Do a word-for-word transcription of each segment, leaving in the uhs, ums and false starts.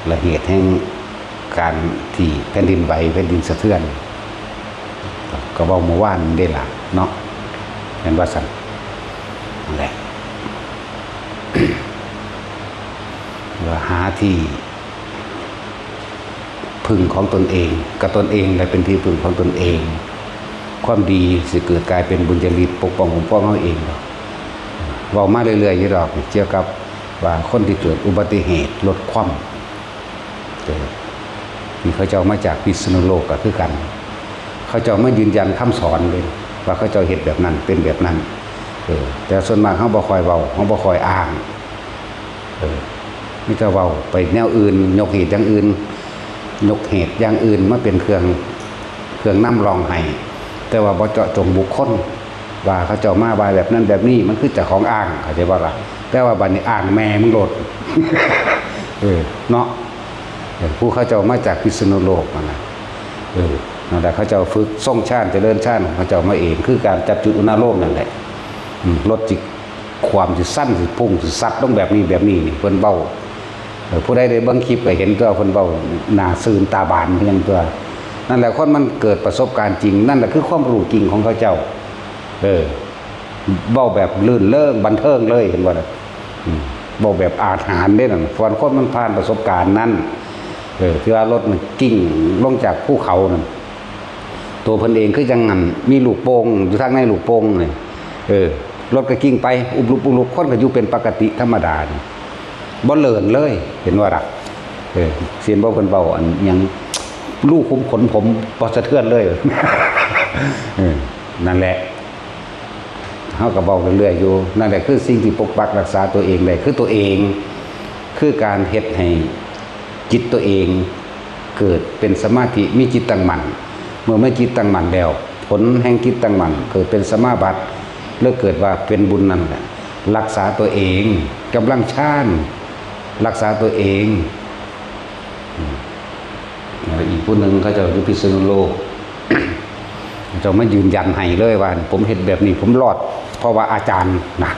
และเหตุแห่งการที่แผ่นดินไหว แผ่นดินสะเทือน ก็เว้าเมื่อวานเด้ล่ะเนาะ แม่นว่าซั่น นั่นแหละ ว่าหาที่พึ่งของตนเอง กับตนเองแหละเป็นที่พึ่งของตนเอง ความดีสิเกิดกลายเป็นบุญญาฤทธิ์ปกป้องคุ้มครองเฮาเองดอก เว้ามาเรื่อยๆอยู่ดอก เกี่ยวกับว่าคนที่เกิดอุบัติเหตุรถคว่ำ เออ ที่เขาเจ้ามาจากพิษณุโลกก็คือกัน เขาเจ้ามายืนยันคำสอนเลย ว่าเขาเจ้าเฮ็ดแบบนั้น เป็นแบบนั้น เออ แต่ส่วนมากเฮาบ่ค่อยเว้า เฮาบ่ค่อยอ้าง เออ มีแต่เว้าไปแนวอื่น ยกเหตุอย่างอื่น ยกเหตุอย่างอื่นมาเป็นเครื่อง เครื่องนำร่องให้ แต่ว่าบ่เจาะจงบุคคล ว่าเขาเจ้ามาว่าแบบนั้นแบบนี้ มันคือเจ้าของอ้าง เข้าใจบ่ล่ะ แต่ว่าบัดนี้อ้างแม่มึงโลด เออ เนาะ เออ ผู้เขาเจ้ามาจากพิษณุโลกนั่นน่ะ เออ นั่นแหละ เขาเจ้าฝึกทรงฌาน เจริญฌานของเขาเจ้ามาเอง คือการจับจุดอุณาโลมนั่นแหละ อืม รถจิความสิสั้นสิพุ่งสิสัดลงแบบนี้แบบนี้นี่ เพิ่นเว้า เออ ผู้ใดได้เบิ่งคลิปก็เห็นตัว เพิ่นเว้าหน้าซื่นตาบานคือหยังตัว นั่นแหละ คนมันเกิดประสบการณ์จริง นั่นแหละคือความรู้จริงของเขาเจ้า เออ เว้าแบบลื่นเริงบันเทิงเลย เห็นบ่ล่ะ อืม เว้าแบบอาถรรพ์เด้นั่น เพราะว่าคนมันผ่านประสบการณ์นั้น เออ ที่ว่ารถมันกิ้งลงจากภูเขานั่น ตัวเพิ่นเองคือจังหั้น มีลูกโป่งอยู่ทางในลูกโป่งนี่ เออ รถก็กิ้งไป อุบลุบอุบลุบ คนก็อยู่เป็นปกติธรรมดานี่ บ่เลินเลย เห็นบ่ล่ะ เออ เสียนบ่เพิ่นเว้าอันหยัง รูขุมขนผมบ่สะเทือนเลย เออ นั่นแหละ เฮาก็เว้าเรื่อยๆอยู่ นั่นแหละคือสิ่งที่ปกปักรักษาตัวเองได้ คือตัวเอง คือการเฮ็ดให้จิตตัวเอง เกิดเป็นสมาธิ มีจิตตั้งมั่น เมื่อมีจิตตั้งมั่นแล้ว ผลแห่งจิตตั้งมั่น เกิดเป็นสมาบัติ แล้วเกิดว่าเป็นบุญนั่นแหละ รักษาตัวเอง กำลังฌาน รักษาตัวเอง อืม อีกผู้หนึ่งเขาเจ้าอยู่พิษณุโลก เขาเจ้ามายืนยันให้เลยว่า ผมเฮ็ดแบบนี้ ผมรอด เพราะว่าอาจารย์นะ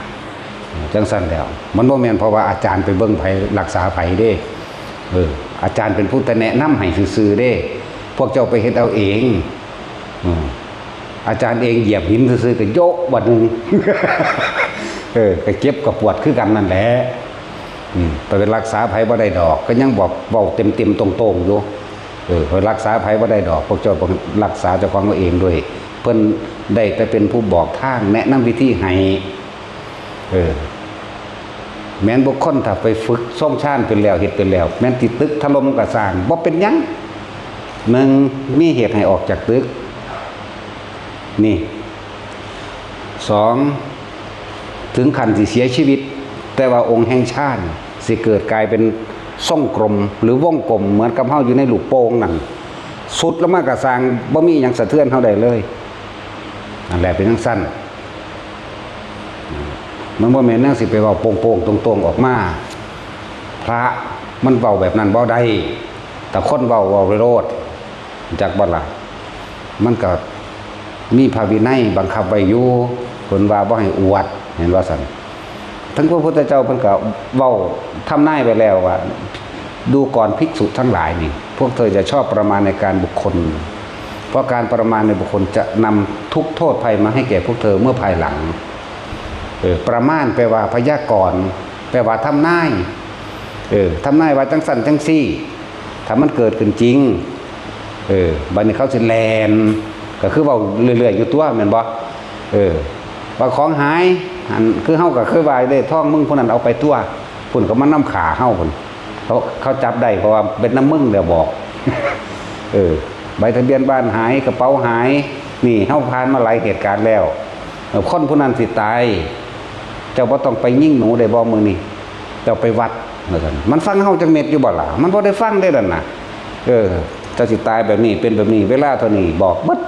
จังซั่นแล้ว มันบ่แม่นเพราะว่าอาจารย์ไปเบิ่งไผรักษาไผเด้ เออ อาจารย์เป็นผู้แต่แนะนำให้ซื่อๆเด้ พวกเจ้าไปเฮ็ดเอาเอง อืม อาจารย์เองเหยียบหินซื่อๆก็โยะบัดหนึ่ง เออ ก็เจ็บก็ปวดคือกันนั่นแหละ อืม ไปรักษาไผบ่ได้ดอก ก็ยังบอกเว้าเต็มๆตรงๆอยู่ เออ ไปรักษาไผบ่ได้ดอก พวกเจ้ารักษาเจ้าของเอาเองด้วย เพิ่นได้แต่เป็นผู้บอกทาง แนะนำวิธีให้ เออ แม้นบุคคลถ้าไปฝึกทรงฌานเป็นแล้ว เฮ็ดเป็นแล้ว แม้นที่ตึกถล่มก็ซ่าง บ่เป็นหยัง หนึ่ง มีเหตุให้ออกจากตึก นี่ สอง ถึงขั้นสิเสียชีวิต แต่ว่าองค์แห่งฌานสิเกิดกลายเป็นทรงกลม หรือวงกลม เหมือนกับเฮาอยู่ในลูกโป่งนั่น สุดลงมาก็ซ่าง บ่มีหยังสะเทือนเฮาได้เลย นั่นแหละเป็นจังซั่น มันบ่แม่นแนวสิไปเว้าโป่งๆตรงๆออกมา พระมันเว้าแบบนั้นบ่ได้ แต่คนเว้า เว้าโลด จักบ่ล่ะ มันก็มีพระวินัยบังคับไว้อยู่ เพิ่นว่าบ่ให้อวด เห็นว่าซั่น ทั้งพระพุทธเจ้าเพิ่นก็เว้าทำนายไว้แล้วว่า ดูก่อนภิกษุทั้งหลายนี่ พวกเธอจะชอบประมาณในการบุคคล เพราะการประมาณในบุคคลจะนำทุกข์โทษภัยมาให้แก่พวกเธอเมื่อภายหลัง เออ ประมาณแปลว่าพยากรณ์ แปลว่าทำนาย เออ ทำนายว่าจังซั่นจังซี่ ถ้ามันเกิดขึ้นจริง เออ บัดนี้เขาสิแล่น ก็คือเว้าเรื่อยๆอยู่ตัวแม่นบ่ เออ ว่าของหาย อัน คือเฮาก็เคยว่าเด้ ทองมึงผู้นั้นเอาไปตัว พุ่นก็มานำฆ่าเฮาพุ่น เขา เขาจับได้เพราะว่าเป็นนำมึงแล้วบอก เออ ใบทะเบียนบ้านหาย กระเป๋าหาย นี่เฮาผ่านมาหลายเหตุการณ์แล้ว เออ คนผู้นั้นสิตาย เจ้าบ่ต้องไปยิงหนูได้บ่มื้อนี้ เจ้าไปวัด ว่าซั่น มันฟังเฮาจักเม็ดอยู่บ่ล่ะ มันบ่ได้ฟังเด้นั่นน่ะ เออ เจ้าสิตายแบบนี้ เป็นแบบนี้ เวลาเท่านี้ บอกเบิด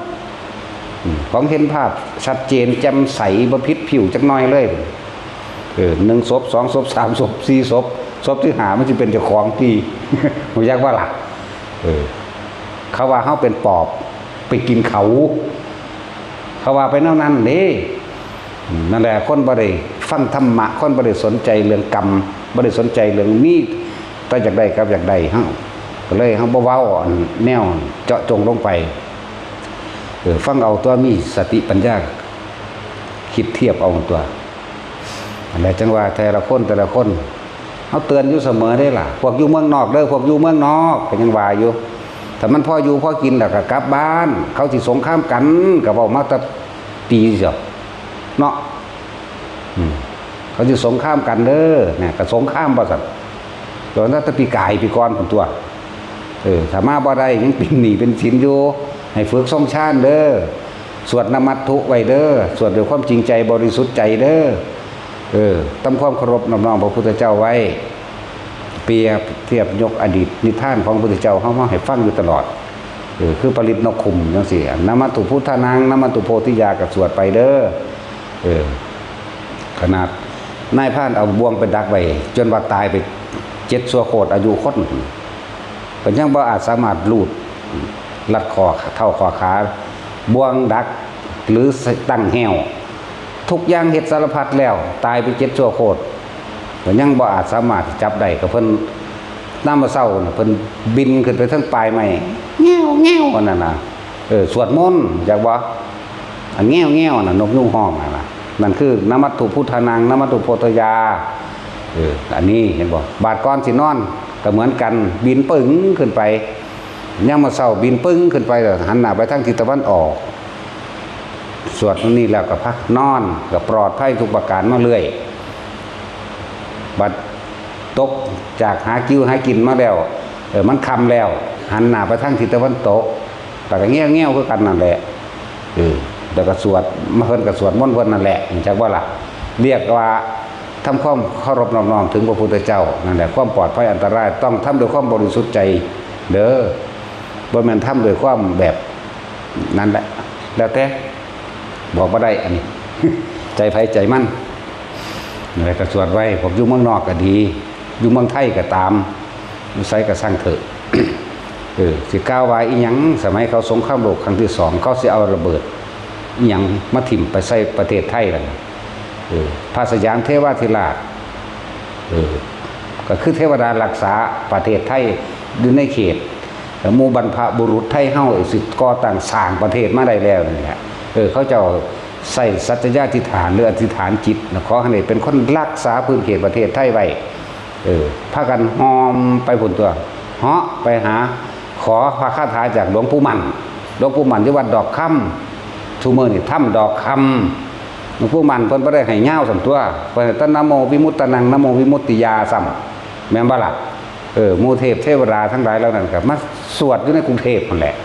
อืม ของเห็นภาพชัดเจน แจ่มใส บ่ผิดผิวจักหน่อยเลย เออ หนึ่งศพ สองศพ สามศพ สี่ศพ ศพที่ห้ามันสิเป็นเจ้าของที่ รู้จักบ่ล่ะ เออ เขาว่าเฮาเป็นปอบ ไปกินเขา เขาว่าไปแนวนั้นเด้ อืม นั่นแหละ คนบ่ได้ฟังธรรมะ คนบ่ได้สนใจเรื่องกรรม บ่ได้สนใจเรื่องมี แต่อยากได้กับอยากได้เฮาก็เลยเฮาบ่เว้าอันแนวเจาะจงลงไป เออ ฟังเอาตัว มีสติปัญญา คิดเทียบเอาตัว อันใดจังว่าแต่ละคนแต่ละคน เฮาเตือนอยู่เสมอเด้ล่ะ พวกอยู่เมืองนอกเด้อ พวกอยู่เมืองนอกก็ยังว่าอยู่ ถ้ามันพออยู่พอกินแล้วก็กลับบ้าน เขาสิสงครามกัน ก็เว้ามาแต่ปีเสียเนาะ อืม เขาสิสงครามกันเด้อ เนี่ย ก็สงครามว่าซั่น ตอนนั้นแต่ปีกายปีก่อนพุ้นตัว เออ ถ้ามาบ่ได้ยังเป็นหนี้เป็นสินอยู่ ให้ฝึกทรงฌานเด้อ สวดนมัตถุไว้เด้อ สวดด้วยความจริงใจบริสุทธิ์ใจเด้อ เออ ทำความเคารพนอบน้อมพระพุทธเจ้าไว้ เปรียบเทียบยกอดีตนิทานของพระพุทธเจ้าเฮามาให้ฟังอยู่ตลอด เออ คือปริตรนกขุมจังซี่ นมัตถุพุทธานัง นมัตถุโพธิยา ก็สวดไปเด้อ เออ ขนาดนายพรานเอาบ่วงไปดักไว้ จนว่าตายไปเจ็ดชั่วโคตรอายุคน ก็ยังบ่อาจสามารถลูดลัดคอเท้าคอขา บ่วงดัก หรือตั้งแห้ว ทุกอย่างเฮ็ดสารพัดแล้ว ตายไปเจ็ดชั่วโคตร ก็ยังบ่อาจสามารถจับได้ ก็เพิ่นนำมาเศร้าน่ะ เพิ่นบินขึ้นไปเทิงปลายไม้ แง้วแง้วอันนั้นน่ะ เออ สวดมนต์ จักบ่ อันแง้วแง้วน่ะ นกยูงฮ้องน่ะนะ นั่นคือนมัตถุพุทธานัง นมัตถุโพธิยา เออ อันนี้เห็นบ่ บาดก่อนสินอน ก็เหมือนกัน บินปึ้งขึ้นไป ยามมื้อเช้าบินปึ้งขึ้นไปแล้วหันหน้าไปทางทิศตะวันออก สวดนี่แล้วก็พักนอน ก็ปลอดภัยทุกประการมาเรื่อย บัดตกจากหากิวหากินมาแล้ว เออ มันค่ำแล้ว หันหน้าไปทางทิศตะวันตก แล้วก็แง้วๆคือกันนั่นแหละ เออ แล้วก็สวด เพิ่นก็สวดมนต์เพิ่นนั่นแหละ จักบ่ล่ะ เรียกว่าทำความเคารพนอบน้อมถึงพระพุทธเจ้า นั่นแหละ ความปลอดภัยอันตรายต้องทำด้วยความบริสุทธิ์ใจเด้อ บ่แม่นทำด้วยความแบบ นั่นแหละ แล้วแต่ บอกบ่ได้อันนี้ ใจไผใจมัน อะไรก็สวดไว้ พวกอยู่เมืองนอกก็ดี อยู่เมืองไทยก็ตาม อยู่ไสก็ซ่างเถอะ เออ สิกล่าวว่าอีหยัง สมัยเขาสงครามโลกครั้งที่สอง เขาสิเอาระเบิดอีหยังมาถิ่มไปใส่ประเทศไทยล่ะนะ เออ พระสยามเทวาธิราช เออ ก็คือเทวดารักษาประเทศไทยอยู่ในเขต แล้วหมู่บรรพบุรุษไทยเฮาสิก่อตั้งสร้างประเทศมาได้แล้วนี่แหละ เออ เขาเจ้าใส่สัจจยาธิษฐานหรืออธิษฐานจิตนะ ขอให้ได้เป็นคนรักษาพื้นเขตประเทศไทยไว้ เออ พากันฮอมไปพุ้นตัว เหาะไปหา ขอพระคาถาจากหลวงปู่มั่น หลวงปู่มั่นอยู่วัดดอกคำ ซุมื้อนี่ถ้ำดอกคำ หลวงปู่มั่นเพิ่นบ่ได้ให้ยาวส่ำตัว เพิ่นให้แต่นะโมวิมุตตานัง นะโมวิมุตติยาส่ำ แม่นบ่ล่ะ เออ หมู่เทพเทวดาทั้งหลายเหล่านั้นก็มาสวดอยู่ในกรุงเทพฯนั่นแหละ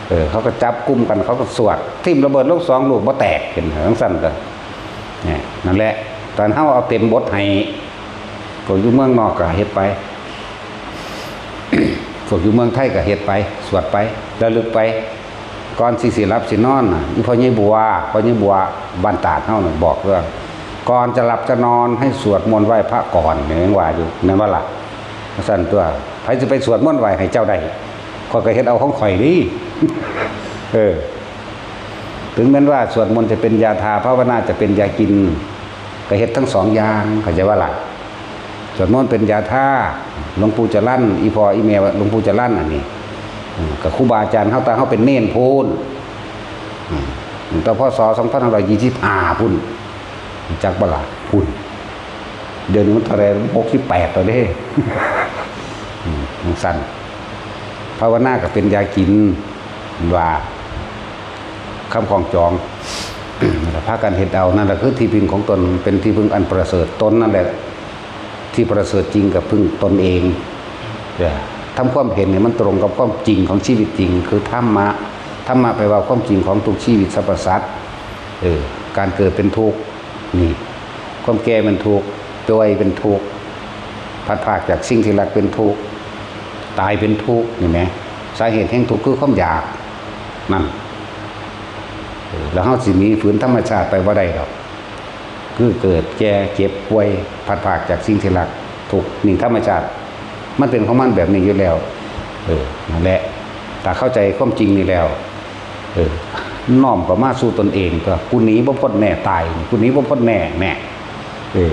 เออ เขาก็จับกลุ่มกัน เขาก็สวด ถิ่มระเบิดลงสองลูกบ่แตก เห็นจั่งซั่นก็ เนี่ย นั่นแหละ ตอนเฮาเอาเต็มบทให้ พวกอยู่เมืองนอกก็เฮ็ดไป พวกอยู่เมืองไทยก็เฮ็ดไป สวดไป ระลึกไป ก่อนสิสิหลับสินอนน่ะ อีพ่อใหญ่บัว พ่อใหญ่บัวบ้านตาดเฮาน่ะบอกว่า ก่อนจะหลับจะนอนให้สวดมนต์ไหว้พระก่อน เนี่ยยังว่าอยู่ แม่นบ่ล่ะ ซั่นตัว ไผสิไปสวดมนต์ไหว้ให้เจ้าได้ ข้อยก็เฮ็ดเอาของข้อยนี่ เออ ถึงแม้นว่าสวดมนต์จะเป็นยาทา ภาวนาจะเป็นยากิน ก็เฮ็ดทั้งสองอย่าง เข้าใจบ่ล่ะ สวดมนต์เป็นยาทา หลวงปู่จรัญ อีพ่ออีแม่หลวงปู่จรัญอันนี้ อืม กับครูบาอาจารย์เฮา แต่เฮาเป็นเณรพู้น อืม ตั้งแต่ พ.ศ. สองพันห้าร้อยยี่สิบห้า พู้น จักบ่ล่ะ พู้น เดี๋ยวนี้มันเท่าไหร่ หกสิบแปด แล้วเด้ อืม จั่งซั่น ภาวนาก็เป็นยากิน ว่า คำของจอง พากันเฮ็ดเอา นั่นแหละคือที่พึ่งของตน เป็นที่พึ่งอันประเสริฐ ตนนั่นแหละ ที่ประเสริฐจริงกับพึ่งตนเอง เออ ทำความเห็นให้มันตรงกับความจริงของชีวิตจริง คือธรรมะ ธรรมะแปลว่าความจริงของทุกชีวิตสรรพสัตว์ เออ การเกิดเป็นทุกข์ นี่ ความแก่เป็นทุกข์ ป่วยเป็นทุกข์ พลัดพรากจากสิ่งที่รักเป็นทุกข์ ตายเป็นทุกข์ นี่แหม สาเหตุแห่งทุกข์คือความอยาก นั่น เออ แล้วเฮาสิหนีฝืนธรรมชาติไปบ่ได้ดอก คือเกิด แก่ เจ็บ ป่วย พลัดพรากจากสิ่งที่รัก ทุกข์ นี่ธรรมชาติ มันเป็นของมันแบบนี้อยู่แล้ว เออ นั่นแหละ ถ้าเข้าใจความจริงนี่แล้ว เออ น้อมเข้ามาสู่ตนเอง ก็ กูหนีบ่พ้นแน่ตาย กูหนีบ่พ้นแน่ แน่ เออ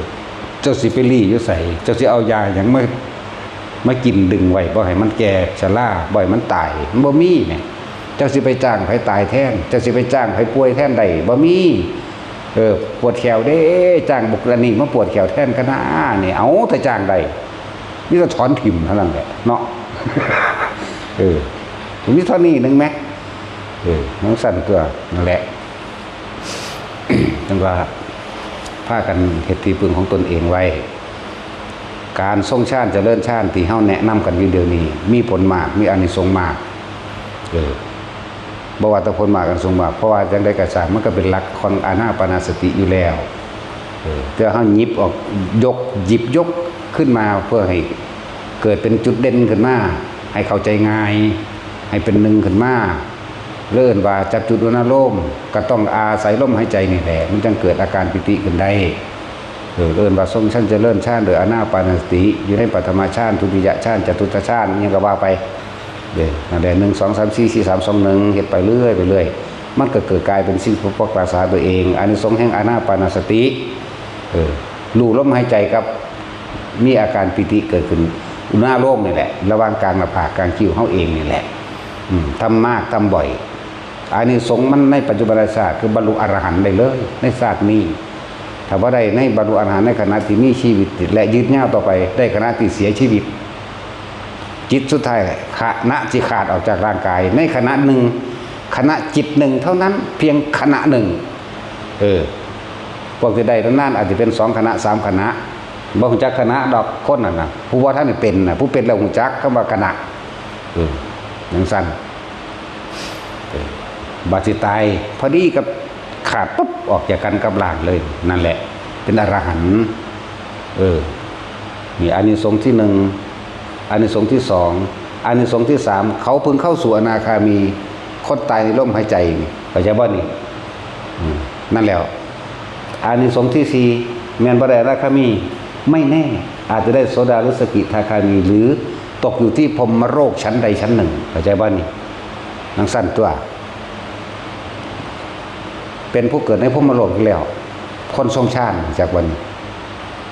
เจ้าสิไปลี้อยู่ไส เจ้าสิเอายาหยังมา มากินดึงไว้ บ่ให้มันแก่ชรา บ่ให้มันตาย มันบ่มีเนี่ย เจ้าสิไปจ้างไผตายแทน เจ้าสิไปจ้างไผป่วยแทนได้ บ่มี เออ ปวดแขวเด้ จ้างบุคคลนี้มาปวดแขวแทนคณะนี่ เอาแต่จ้างได้ มีแต่ถอนถิ่มเท่านั้นแหละเนาะ เออ มีเท่านี้หนึ่งแม็ก เออ มันสั้นตัวนั่นแหละ จั่งว่า พากันเฮ็ดที่พึ่งของตนเองไว้ การทรงฌานเจริญฌานที่เฮาแนะนำกันอยู่เดี๋ยวนี้ มีผลมาก มีอานิสงส์มาก เออ บ่ว่าแต่ผลมากอานิสงส์มาก เพราะว่าจั่งใดก็ตาม มันก็เป็นหลักของอานาปานสติอยู่แล้ว เออ แต่เฮาหยิบออก ยก หยิบยกขึ้นมาเพื่อให้เกิดเป็นจุดเด่นขึ้นมา ให้เข้าใจง่าย ให้เป็นหนึ่งขึ้นมา เอิ้นว่าจับจุดอุณาโลม ก็ต้องอาศัยลมหายใจนี่แหละ มันจั่งเกิดอาการปีติขึ้นได้ เออ เอิ้นว่าทรงฌานเจริญฌานโดยอานาปานสติ อยู่ในปฐมฌาน ทุติยฌาน จตุตถฌาน อิหยังก็ว่าไป เด้อ นั่นแหละ หนึ่ง สอง สาม สี่ สี่ สาม สอง หนึ่ง เฮ็ดไปเรื่อย ไปเรื่อย มันก็เกิดกลายเป็นสิ่งปกปักรักษาตัวเอง อานิสงส์แห่งอานาปานสติ เออ รู้ลมหายใจกับ มีอาการปีติเกิดขึ้น อุณาโลมนี่แหละ ระหว่างกลางหน้าผากกลางคิ้วเฮาเองนี่แหละ อืม ทำมาก ทำบ่อย อานิสงส์มันในปัจจุบันชาติ คือบรรลุอรหันต์ได้เลย ในชาตินี้ ถ้าบ่ได้ในบรรลุอรหันต์ในขณะที่มีชีวิต และยืนยาวต่อไป ได้ขณะที่เสียชีวิต จิตสุดท้าย ขณะที่ขาดออกจากร่างกาย ในขณะหนึ่ง ขณะจิตหนึ่งเท่านั้น เพียงขณะหนึ่ง เออ พวกที่ได้นานๆ อาจจะเป็นสองขณะ สามขณะ บ่ฮู้จักขณะดอก คนนั่นน่ะ ผู้บ่ทันได้เป็นน่ะ ผู้เป็นแล้วฮู้จักคำว่าขณะ เออ จั่งซั่น เออ บัดสิตาย พอดีกับขาดปุ๊บ ออกจากกันกับร่างเลย นั่นแหละ เป็นอรหันต์ เออ นี่อานิสงส์ที่หนึ่ง อานิสงส์ที่สอง อานิสงส์ที่สาม เขาเพิ่งเข้าสู่อนาคามี คนตายในลมหายใจนี่ เข้าใจบ่นี่ อืม นั่นแหละ อานิสงส์ที่สี่ แม่นบ่ได้อนาคามี ไม่แน่ อาจจะได้โสดาหรือสกิทาคามี หรือตกอยู่ที่พรหมโลกชั้นใดชั้นหนึ่ง เข้าใจบ่นี่ จั่งซั่นตัว เป็นผู้เกิดในพรหมโลกอีกแล้ว คนทรงฌานจากวันนี้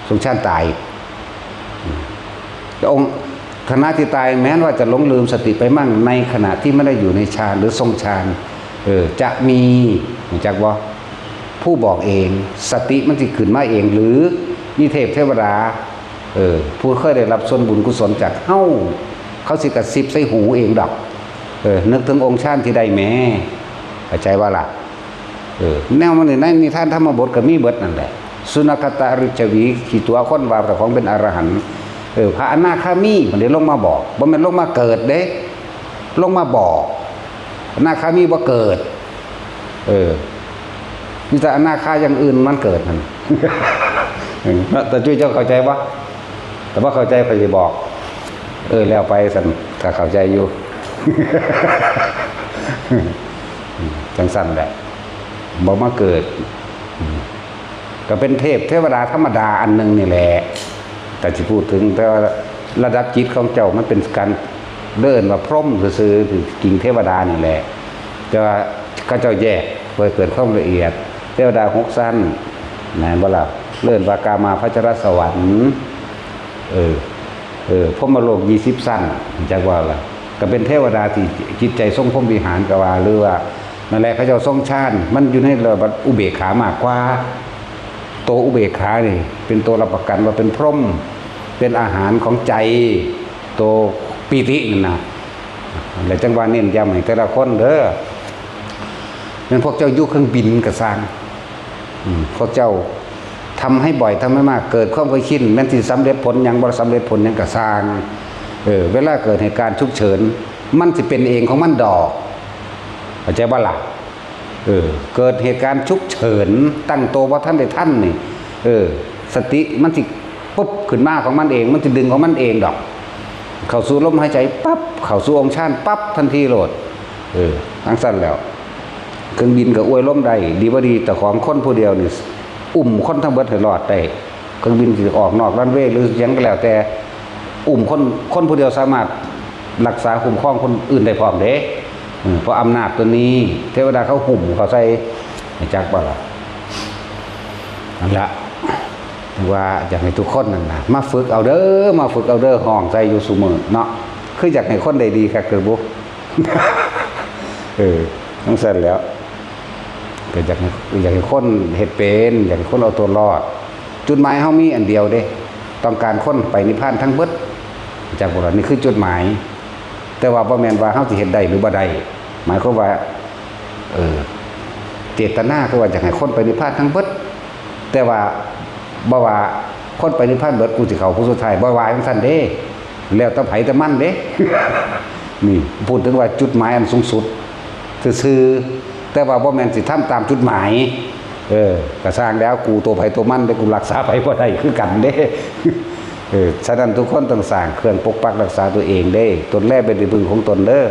ทรงฌานตาย อืม แล้วองค์ ขณะที่ตายแม้นว่าจะหลงลืมสติไปมั่ง ในขณะที่ไม่ได้อยู่ในฌานหรือทรงฌาน เออ จะมี รู้จักบ่ ผู้บอกเอง สติมันสิขึ้นมาเอง หรือมีเทพเทวดา เออ ผู้เคยได้รับส่วนบุญกุศลจากเฮา เขาสิกระซิบใส่หูเองดอก เออ นึกถึงองค์ฌานที่ได้แหม เข้าใจบ่ล่ะ เออ แนวมันนี่ในนิทานธรรมบทก็มีเบิดนั่นแหละ สุนัขตาริจฉวี ขี้ตั๋วคนว่าเจ้าของเป็นอรหันต์ เออ พระอนาคามีมันได้ลงมาบอก บ่แม่นลงมาเกิดเด้ ลงมาบอก อนาคามีบ่เกิด เออ มีแต่อนาคาอย่างอื่นมันเกิดนั่น เออ แต่จุ้ยเจ้าเข้าใจบ่ แต่บ่เข้าใจข้อยสิบอก เออ แล้วไปซั่น ก็เข้าใจอยู่ จั่งซั่นแหละ บ่มาเกิด ก็เป็นเทพเทวดาธรรมดาอันหนึ่งนี่แหละ แต่สิพูดถึง แต่ว่าระดับจิตของเจ้ามันเป็นการเอิ้นว่าพรหมซื่อๆ คือกิงเทวดานี่แหละ แต่ว่าเขาเจ้าแยกเพื่อเกิดความละเอียด เทวดาหกชั้น แม่นบ่ล่ะ เอิ้นว่ากามาพัชรสวรรค์ เออ เออ พรหมโลกยี่สิบชั้น จักว่าล่ะ ก็เป็นเทวดาที่จิตใจทรงพรหมวิหารก็ว่า หรือว่า นั่นแหละ เขาเจ้าทรงฌาน มันอยู่ในระดับอุเบกขามากกว่า ตัวอุเบกขานี่ เป็นตัวรับประกันว่าเป็นพรหม เป็นอาหารของใจ ตัวปีตินั่นนะ และจั่งว่าเน้นย้ำให้แต่ละคนเด้อ แม่นพวกเจ้าอยู่เครื่องบินก็ซ่าง อืม พวกเจ้าทำให้บ่อย ทำให้มาก เกิดความเคยชิน แม่นสิสำเร็จผลหยัง บ่สำเร็จผลหยังก็ซ่าง เออ เวลาเกิดเหตุการณ์ฉุกเฉิน มันสิเป็นเองของมันดอก เข้าใจบ่ล่ะ เออ เกิดเหตุการณ์ฉุกเฉิน ตั้งตัวบ่ทันได้ทันนี่ เออ สติมันสิปุ๊บขึ้นมาของมันเอง มันสิดึงของมันเองดอก เข้าสู่ลมหายใจปั๊บ เข้าสู่องค์ฌานปั๊บ ทันทีโลด เออ จั่งซั่นแล้ว เครื่องบินก็อวยลมได้ ดีบ่ดี เจ้าของคนผู้เดียวนี่ อุ้มคนทั้งเบิดให้รอดได้ เครื่องบินสิออกนอกรันเวย์หรือหยังก็แล้วแต่ อุ้มคน คนผู้เดียวสามารถรักษาคุ้มครองคนอื่นได้พร้อมเด้ เออ เพราะอำนาจตัวนี้ เทวดาเขาหุ้มเขาใส่ จักบ่ล่ะ นั่นละ ว่าอยากให้ทุกคนนั่นนะมาฝึกเอาเด้อ มาฝึกเอาเด้อ ห้องใส่อยู่ซุมื้อเนาะ คืออยากให้คนได้ดีคักคือบุ เออจั่งซั่นแหล้ว ก็อยากให้อยากให้คนเฮ็ดเป็น อยากให้คนเอาตัวรอด จุดหมายเฮามีอันเดียวเด้ ต้องการคนไปนิพพานทั้งเบิด จักบ่ล่ะ นี่คือจุดหมาย แต่ว่าบ่แม่นว่าเฮาสิเฮ็ดได้หรือบ่ได้ หมายความว่า เออ เจตนาคือว่าอยากให้คนไปนิพพานทั้งเบิด แต่ว่าบ่ว่าคนไปนิพพานเบิด กูสิเข้าผู้สุดท้าย บ่ว่าจั่งซั่นเด้ แล้วแต่ไผแต่มันเด้ นี่พูดถึงว่าจุดหมายอันสูงสุดซื่อๆ แต่ว่าบ่แม่นสิทำตามจุดหมาย เออ ก็ซ่างแล้ว กูตัวไผตัวมันเด้ กูรักษาไผบ่ได้คือกันเด้ เออ ฉะนั้นทุกคนต้องสร้างเครื่องปกปักรักษาตัวเองเด้ ตนแลเป็นที่พึ่งของตนเด้อ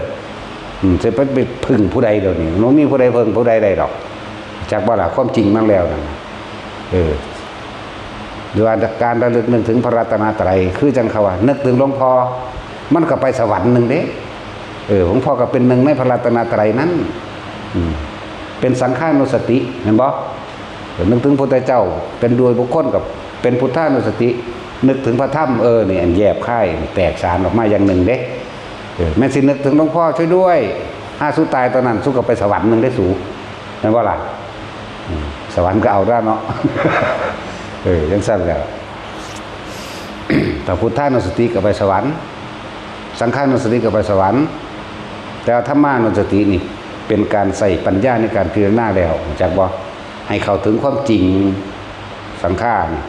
อืม สิไปไปพึ่งผู้ใดเดี๋ยวนี้ บ่มีผู้ใดพึ่งผู้ใดได้ดอก จักบ่ล่ะ ความจริงมันแล้วนั่นน่ะ เออ หรือว่าการระลึกนึกถึงพระรัตนตรัย คือจั่งเขาว่า นึกถึงหลวงพ่อ มันก็ไปสวรรค์หนึ่งเด้ เออ หลวงพ่อก็เป็นหนึ่งในพระรัตนตรัยนั้น อืม เป็นสังฆานุสติ เห็นบ่ เออ นึกถึงพุทธเจ้า เป็นโดยบุคคลกับเป็นพุทธานุสติ นึกถึงพระธรรม เออ นี่อันแยบคาย แตกฉานออกมาอย่างหนึ่งเด้ เออ แม่นสินึกถึงหลวงพ่อช่วยด้วย ถ้าสู้ตายตอนนั้นสู้ก็ไปสวรรค์หนึ่งได้สู แม่นบ่ล่ะ อืม สวรรค์ก็เอาได้เนาะ เออ จั่งซั่นแหล้ว ถ้าพุทธานุสติก็ไปสวรรค์ สังฆานุสติก็ไปสวรรค์ แต่ว่าธรรมานุสตินี่เป็นการใส่ปัญญาในการพิจารณาแล้ว รู้จักบ่ ให้เข้าถึงความจริง สังขารนี่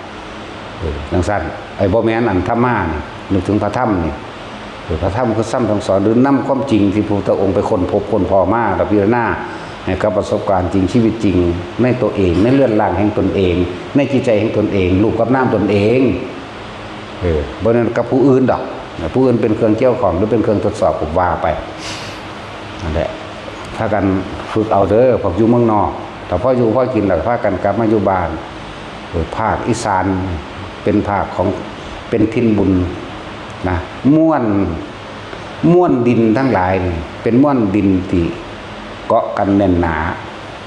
เออ จั่งซั่น ไอ้บ่แม่นอันธรรมานี่ นึกถึงพระธรรมนี่ เออ พระธรรมคือธรรมสั่งสอน หรือนำความจริงที่พระพุทธองค์ไปค้นพบค้นพ้อมา แล้วพิจารณาให้กับประสบการณ์จริง ชีวิตจริง ในตัวเอง ในเรือนร่างแห่งตนเอง ในจิตใจแห่งตนเอง รูปกับนามตนเอง เออ บ่แม่นกับผู้อื่นดอก ผู้อื่นเป็นเครื่องเกี่ยวข้อง หรือเป็นเครื่องทดสอบ ก็ว่าไป นั่นแหละ พากันฝึกเอาเด้อ พวกอยู่เมืองนอก ถ้าพออยู่พอกินแล้ว พากันกลับมาอยู่บ้าน เออ ภาคอีสานเป็นภาคของ เป็นถิ่นบุญนะ ม่วน ม่วนดินทั้งหลายนี่ เป็นม่วนดินที่เกาะกันแน่นหนา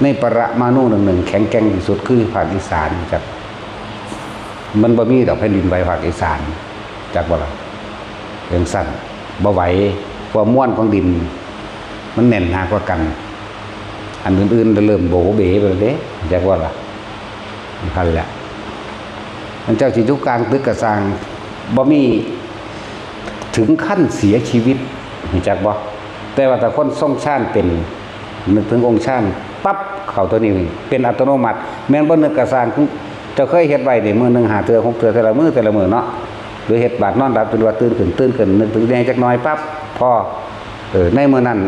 ในปรมาณูหนึ่งๆ แข็งแกร่งที่สุดคือภาคอีสาน จัก มันบ่มีดอกแผ่นดินไหวภาคอีสาน จักบ่ล่ะ จั่งซั่น บ่ไหว เพราะม่วนของดิน มันแน่นหนากว่ากัน อันอื่นๆเริ่มโบ๋เบ๋ไปแล้วเด้ จักบ่ล่ะ นั่นแหละ มันเจ้าสิอยู่กลางตึกก็ซ่าง บ่มีถึงขั้นเสียชีวิต รู้จักบ่ แต่ว่าถ้าคนทรงฌานเป็น นึกถึงองค์ฌานปั๊บ เข้าตัวนี้เป็นอัตโนมัติ แม่นบ่นึกก็ซ่าง เจ้าเคยเฮ็ดไว้นี่ มื้อหนึ่งห้าเทื่อ หกเทื่อ แต่ละมื้อ แต่ละมื้อเนาะ หรือเฮ็ดบาดนอนหลับ จนว่าตื่นขึ้น ตื่นขึ้น นึกถึงแน่จักหน่อยปั๊บ พอ เออ ในมื้อนั้น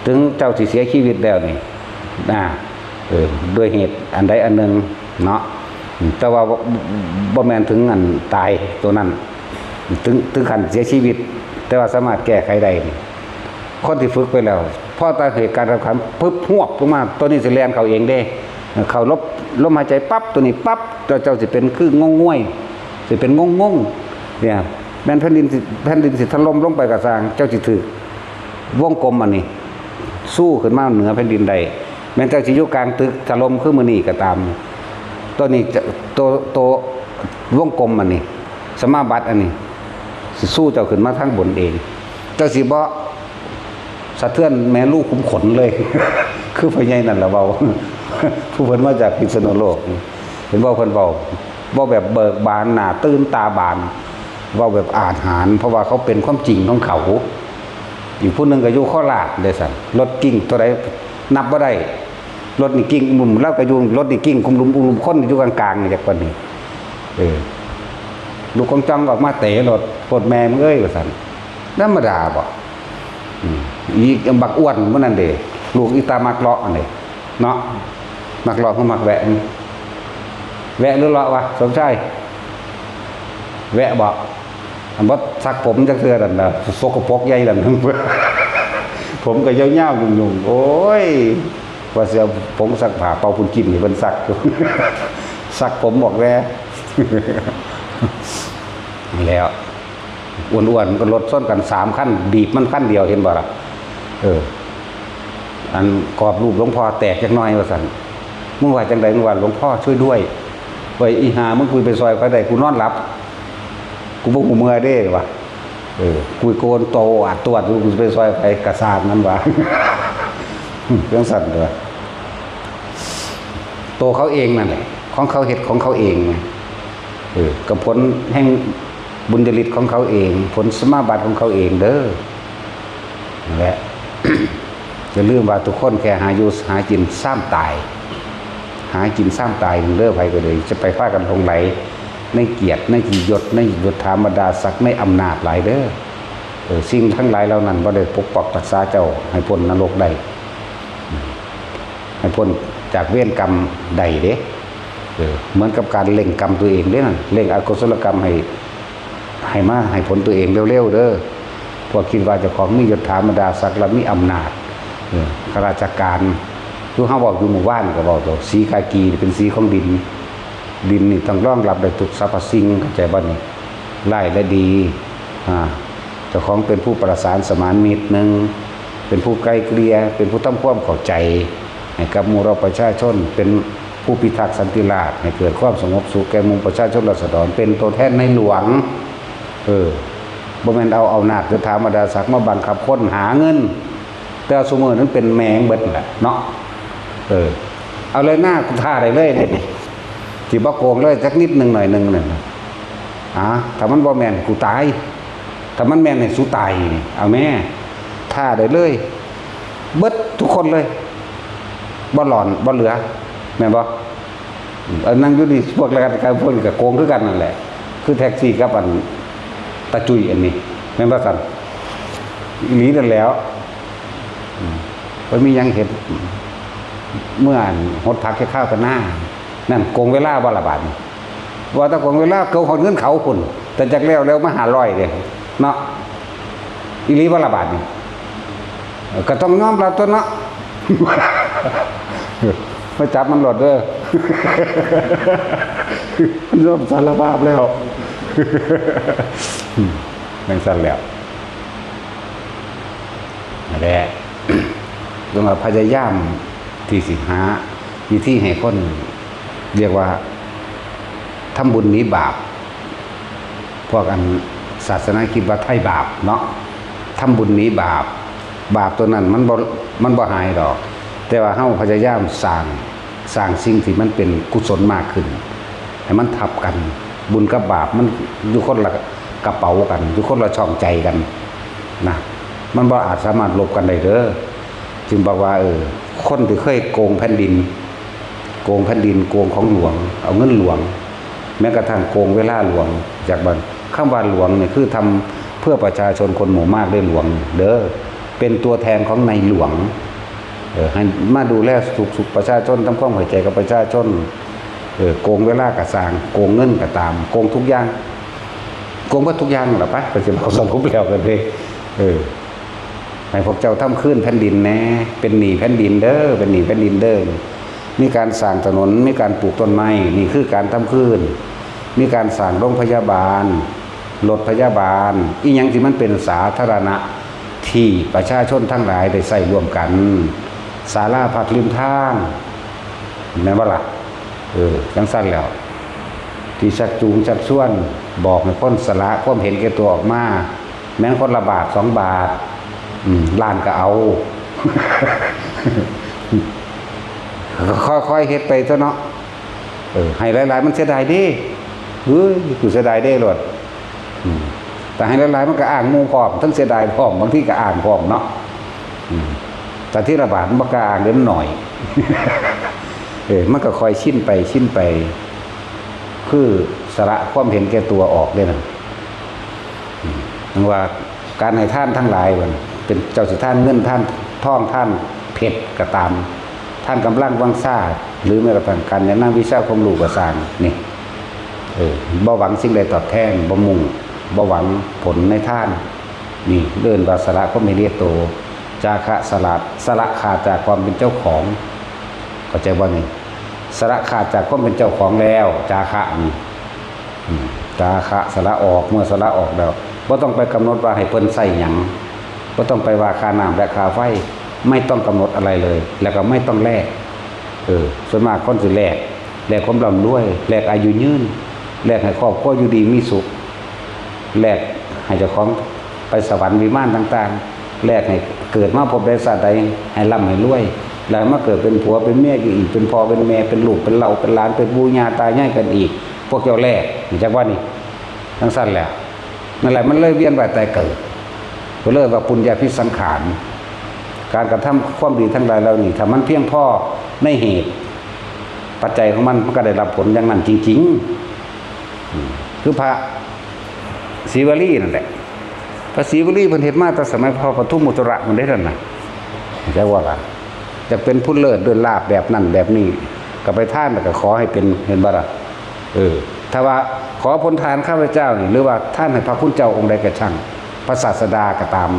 ถึงเจ้าสิเสียชีวิตแล้วนี่ นะ เออ ด้วยเหตุอันใดอันหนึ่งเนาะ อืม แต่ว่าบ่ บ่แม่นถึงอันตายตัวนั้น ถึง ถึงขั้นเสียชีวิต แต่ว่าสามารถแก้ไขได้นี่ คนที่ฝึกไปแล้ว พอตาเหตุการณ์สำคัญ ปึ๊บ ฮวบลงมา ตัวนี้สิแล่นเข้าเองเด้ เข้าลบ ลมหายใจปั๊บ ตัวนี้ปั๊บ เจ้า เจ้าสิเป็นคืองงงวย สิเป็นงงงง เนี่ย แม่นแผ่นดินสิ แผ่นดินสิถล่มลงไปก็ซ่าง เจ้าสิถืกวงกลมอันนี้ สู้ขึ้นมาเหนือแผ่นดินได้ แม้นเจ้าสิอยู่กลางตึกถล่มคือมื้อนี้ก็ตาม ตัวนี้จะ ตัว ตัววงกลมอันนี้ สมาบัติอันนี้ สิสู้เจ้าขึ้นมาทางบนเอง เจ้าสิบ่สะเทือนแม่ลูกขุมขนเลย คือพ่อใหญ่นั่นล่ะเว้า ผู้เพิ่นมาจากพิษณุโลก เห็นบ่เพิ่นเว้า เว้าแบบเบิกบาน หน้าตื่นตาบาน เว้าแบบอาถรรพ์ เพราะว่าเขาเป็นความจริงของเขา อีกผู้หนึ่งก็อยู่โคราชเด้ซั่น รถกิ้งตัวใดนับบ่ได้ รถนี่กิ้งอุ้มลุม ลาวก็อยู่ รถนี่กิ้งอุ้มลุม อุ้มลุม คนอยู่กลางๆ นี่จักปานนี้ เออ ลูกของจ้องออกมาเตะรถ "โพดแม่มึงเอ้ย" ว่าซั่น ธรรมดาบ่ อืม อีกบักอ้วนมื้อนั้นเด้ ลูกอีตามักเลาะอันนี้เนาะ มักเลาะคือมักแวะ แวะหรือเลาะวะ สมชาย แวะบ่ อันบ่ซักผมจักเทื่อนั่นน่ะ สกปรกใหญ่นั่น ผมก็ยาวๆ ยุ่งๆ โอ้ย ว่าสิเอาผงซักผ้าเป่าปุนกินให้เพิ่นซัก ซักผมบอกแว่ แล้ว อ้วนๆ ก็รถชนกันสามคัน บีบมันคันเดียว เห็นบ่ล่ะ เออ อันกรอบรูปหลวงพ่อแตกจักหน่อยว่าซั่น "มึงว่าจังใด มึงว่าหลวงพ่อช่วยด้วย" โอ้ย อีห่ามึง กูไปซอยไผได้ กูนอนหลับ กูบ่ฮู้เมื่อยเด้วะ เออ กูโกนโตอาดตวดอยู่ กูสิไปซอยไผ กะซ่างมันวะ จั่งซั่นเด้อ โตเขาเองนั่นแหละ ของเขาเฮ็ดของเขาเองไง เออ กับผลแห่งบุญญาฤทธิ์ของเขาเอง ผลสมาบัติของเขาเองเด้อ นั่นแหละ อย่าลืมว่าทุกคนแค่หาอยู่หากินซ้ำตาย หากินซ้ำตายเด้อ ไผก็เลย จะไปพากันหลงไหลในเกียรติ ในยศ ในยศถาบรรดาศักดิ์ ในอำนาจหลายเด้อ เออ สิ่งทั้งหลายเหล่านั้นบ่ได้ปกปักรักษาเจ้าให้พ้นนรกได้ ให้พ้นจากเวรกรรมได้เด้ เออ เหมือนกับการเร่งกรรมตัวเองเด้นั่น เร่งอกุศลกรรมให้ ให้มาให้ผลตัวเองเร็วๆเด้อ พวกคิดว่าเจ้าของมียศถาบรรดาศักดิ์และมีอำนาจ เออ ข้าราชการ คือเฮาเว้าอยู่หมู่บ้านก็เว้าตัว สีกากีเป็นสีของดิน ดินนี่ต้องรองรับได้ทุกสรรพสิ่ง เข้าใจบ่นี่ ร้ายและดี อ่า เจ้าของเป็นผู้ประสานสมานมิตร หนึ่ง เป็นผู้ไกล่เกลี่ย เป็นผู้ทำความเข้าใจ ให้กับหมู่เราประชาชน เป็นผู้พิทักษ์สันติราษฎร์ ให้เกิดความสงบสุขแก่หมู่ประชาชนราษฎร เป็นตัวแทนในหลวง เออ บ่แม่นเอาอำนาจยศถาบรรดาศักดิ์มาบังคับคนหาเงิน แต่ซุมื้อนั้นเป็นแม่งเบิดนั่นแหละเนาะ เออ เอาเลยหน้า กูท่าได้เลยเด้นี่ สิบ่โกงเลยจักนิดหนึ่งหน่อยหนึ่งนั่นน่ะ อ่า ถ้ามันบ่แม่น กูตาย ถ้ามันแม่นให้สูตายนี่ เอาแม่ ท่าได้เลย เบิดทุกคนเลย บ่หลอน บ่เหลือ แม่นบ่ เออ นั่งอยู่นี่ พวกรายการ พวกนี้ก็โกงคือกันนั่นแหละ คือแท็กซี่กับอันตาจุ้ยอันนี้ แม่นบ่ซั่น อีหลีนั่นแหล้ว อืม บ่มีหยังเฮ็ด เมื่ออันหดผักแค่ข้าวกับหน้า นั่นโกงเวลาบ่ละบาดนี่ ว่าแต่โกงเวลา เกาฮอดเงินเขาพุ้น แต่จักแล้วแล้วมาห้าร้อยเด้ เนาะ อีหลีบ่ละบาดนี่ เออ ก็ต้องยอมรับตั๊วเนาะ มาจับมันโลดเด้อ มันยอมสารภาพแล้ว อืม จั่งซั่นแล้ว นั่นแหละ ต้องพยายามที่สิหาวิธีให้คน เรียกว่าทำบุญหนีบาป พวกอันศาสนาคิดว่าไถ่บาปเนาะ ทำบุญหนีบาป บาปตัวนั้นมันบ่ มันบ่หายดอก แต่ว่าเฮาพยายามสร้าง สร้างสิ่งที่มันเป็นกุศลมากขึ้น ให้มันทับกัน บุญกับบาปมันอยู่คนละกระเป๋ากัน อยู่คนละช่องใจกันนะ มันบ่อาจสามารถลบกันได้เด้อ จึงบอกว่า เออ คนที่เคยโกงแผ่นดิน โกงแผ่นดิน โกงของหลวง เอาเงินหลวง แม้กระทั่งโกงเวลาหลวง จากบัน คำว่าหลวงเนี่ยคือทำเพื่อประชาชนคนหมู่มากได้หลวงเด้อ เป็นตัวแทนของในหลวง เออ ให้มาดูแลสุข สุขประชาชน ทำความเข้าใจกับประชาชน เออ โกงเวลากะซ่าง โกงเงินกะตาม โกงทุกอย่าง โกงเบิดทุกอย่างล่ะไป ไปสิเอาสรุปแล้วกันเด้ เออ ให้พวกเจ้าทำคืนแผ่นดินแหน่ เป็นหนี้แผ่นดินเด้อ เป็นหนี้แผ่นดินเด้อ มีการสร้างถนน มีการปลูกต้นไม้ นี่คือการทำคืน มีการสร้างโรงพยาบาล รถพยาบาล อีหยังที่มันเป็นสาธารณะ ที่ประชาชนทั้งหลายได้ใช้ร่วมกัน ศาลาพักริมทาง แม่นบ่ล่ะ เออ จั่งซั่นแล้ว ที่ชักจูงชักชวน บอกให้คนสละความเห็นแก่ตัวออกมา แม้นคนละบาทสองบาท อืม ล้านก็เอา ค่อยๆเฮ็ดไปเถาะเนาะ เออ ให้หลายๆ มันเสียดายเด้ เฮ้ย กูเสียดายเด้โลด อืม แต่ให้หลายๆ มันก็อ้างหมู่พร้อม ทั้งเสียดายพร้อม บางทีก็อ้างพร้อมเนาะ อืม แต่ทีละบาทมันบ่กล้าอ้างเด้ มันน้อย เออ มันก็ค่อยชินไป ชินไป คือสละความเห็นแก่ตัวออกเด้นะ อืม จั่งว่าการให้ทานทั้งหลายมันเป็นเจ้าสิทานเงิน ทานทอง ทานเพชรก็ตาม ทานกำลังวังชา หรือแม้กระทั่งการแนะนำวิชาความรู้ก็ซ่าง นี่ เออ บ่หวังสิ่งใดตอบแทน บ่มุ่ง บ่หวังผลในทาน นี่เอิ้นว่าสละความเห็นแก่ตัว จาคะ สละ สละขาดจากความเป็นเจ้าของ เข้าใจบ่นี่ สละขาดจากความเป็นเจ้าของแล้ว จาคะนี่ อืม จาคะ สละออก เมื่อสละออกแล้ว บ่ต้องไปกำหนดว่าให้เพิ่นใช้หยัง บ่ต้องไปว่าค่าน้ำและค่าไฟ ไม่ต้องกำหนดอะไรเลย แล้วก็ไม่ต้องแลก เออ ส่วนมากคนสิแลก แลกความร่ำรวย แลกอายุยืน แลกให้ครอบครัวอยู่ดีมีสุข แลกให้เจ้าของไปสวรรค์วิมานต่างๆ แลกให้เกิดมาพบใดชาติใดให้ร่ำให้รวย แล้วมาเกิดเป็นผัวเป็นเมียกันอีก เป็นพ่อเป็นแม่ เป็นลูกเป็นเหล่าเป็นหลาน เป็นปู่ย่าตายายกันอีก พวกเจ้าแลก จักว่านี่ จั่งซั่นแหละ นั่นแหละ มันเลยเวียนว่ายตายเกิด ก็เลยว่าปุญญาภิสังขาร การกระทำความดีทั้งหลายเหล่านี้ ถ้ามันเพียงพอในเหตุ ปัจจัยของมัน มันก็ได้รับผลอย่างนั้นจริงๆ อืม คือพระศรีวลีนั่นแหละ พระศรีวลีเพิ่นเฮ็ดมาแต่สมัยพระปทุมมุตระมันได้นั่นน่ะ จักว่าล่ะ อยากเป็นผู้เลิศด้วยลาภแบบนั้นแบบนี้ ก็ไปทานแล้วก็ขอให้เป็น เห็นบ่ล่ะ เออ ถ้าว่าขอผลทานข้าพเจ้านี่ หรือว่าทานให้พระคุณเจ้าองค์ใดก็ช่าง พระศาสดาก็ตาม